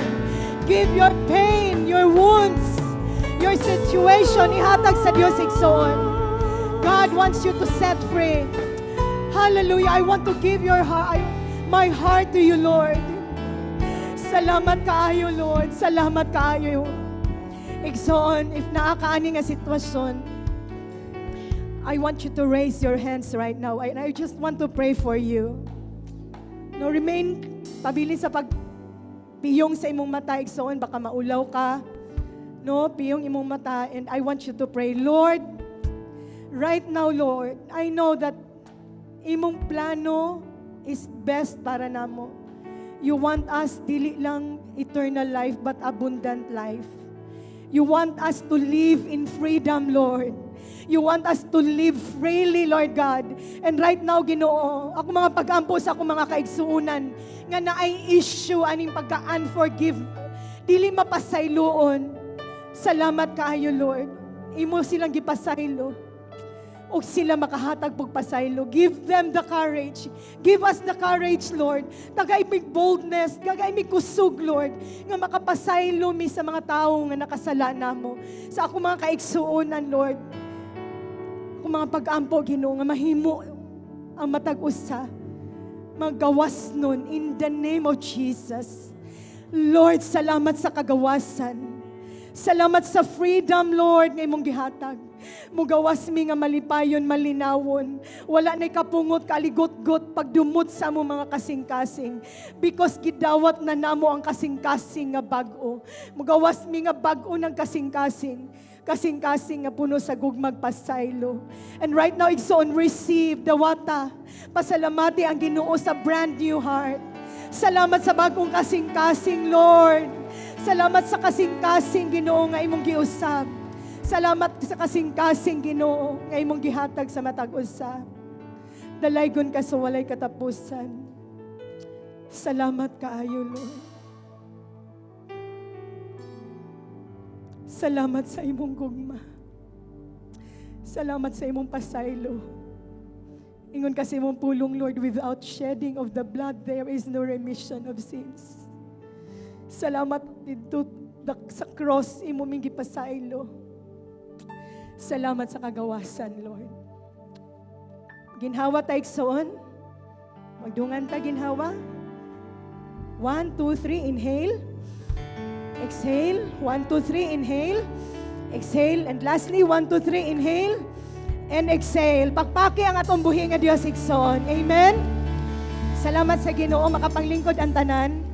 Give your pain, your wounds, Your situation, ihatag sa Dios, igsoon. God wants you to set free. Hallelujah. I want to give your heart, my heart to you, Lord. Salamat kaayo, Lord. Salamat kaayo. Igsoon, if naa ka ani nga sitwasyon, I want you to raise your hands right now. And I just want to pray for you. No, remain pabilin sa pagpiyong sa imong mata, igsoon, baka maulaw ka. No, piyong imong mata, and I want you to pray, "Lord, right now, Lord, I know that imong plano is best para namo. You want us dili lang eternal life but abundant life. You want us to live in freedom, Lord. You want us to live freely, Lord God. And right now, Ginoo, ako mga pag-ampo sa akong mga kaigsuunan nga naay issue aning pagka-unforgive, dili mapasayloon. Salamat kaayo, Lord. Imo silang gipasaylo o sila makahatag pagpasaylo. Give them the courage. Give us the courage, Lord. Tagai mig boldness, tagai mig kusog, Lord, nga makapasaylo mi sa mga tao nga nakasala namo. Sa ako mga kaigsuonan, Lord, ako mga pag-ampo, Ginoo, nga mahimo ang matag usa magawas nun in the name of Jesus. Lord, salamat sa kagawasan. Salamat sa freedom, Lord, nga imong gihatag. Mugawas mi nga malipayon, malinawon. Wala na'y kapungot, kaligot-got, pagdumot sa amo mga kasing-kasing. Because gidawat na namo ang kasing-kasing nga bag-o. Mugawas mi nga bag-o ng kasing-kasing. Kasing-kasing nga puno sa gugmag pasaylo. And right now, igsoon, receive dawata. Pasalamati ang Ginoo sa brand new heart. Salamat sa bagong kasing-kasing, Lord. Salamat sa kasing-kasing, Ginoo, nga imong giusab. Salamat sa kasing-kasing, Ginoo, nga imong gihatag sa matag usa. Dalaygon ka sa walay katapusan. Salamat kaayo, Lord. Salamat sa imong gugma. Salamat sa imong pasaylo. Ingon kasi imong pulong, Lord, without shedding of the blood, there is no remission of sins. Salamat dito sa cross, imo ming gipasaylo. Salamat sa kagawasan, Lord. Ginhawa ta, igsoon. Magdungan ta ginhawa. One, two, three, inhale. Exhale. One, two, three, inhale. Exhale. And lastly, one, two, three, inhale. And exhale. Pakpaki ang atong buhi nga Dios, igsoon. Amen. Salamat sa Ginoo, makapanglingkod ang tanan.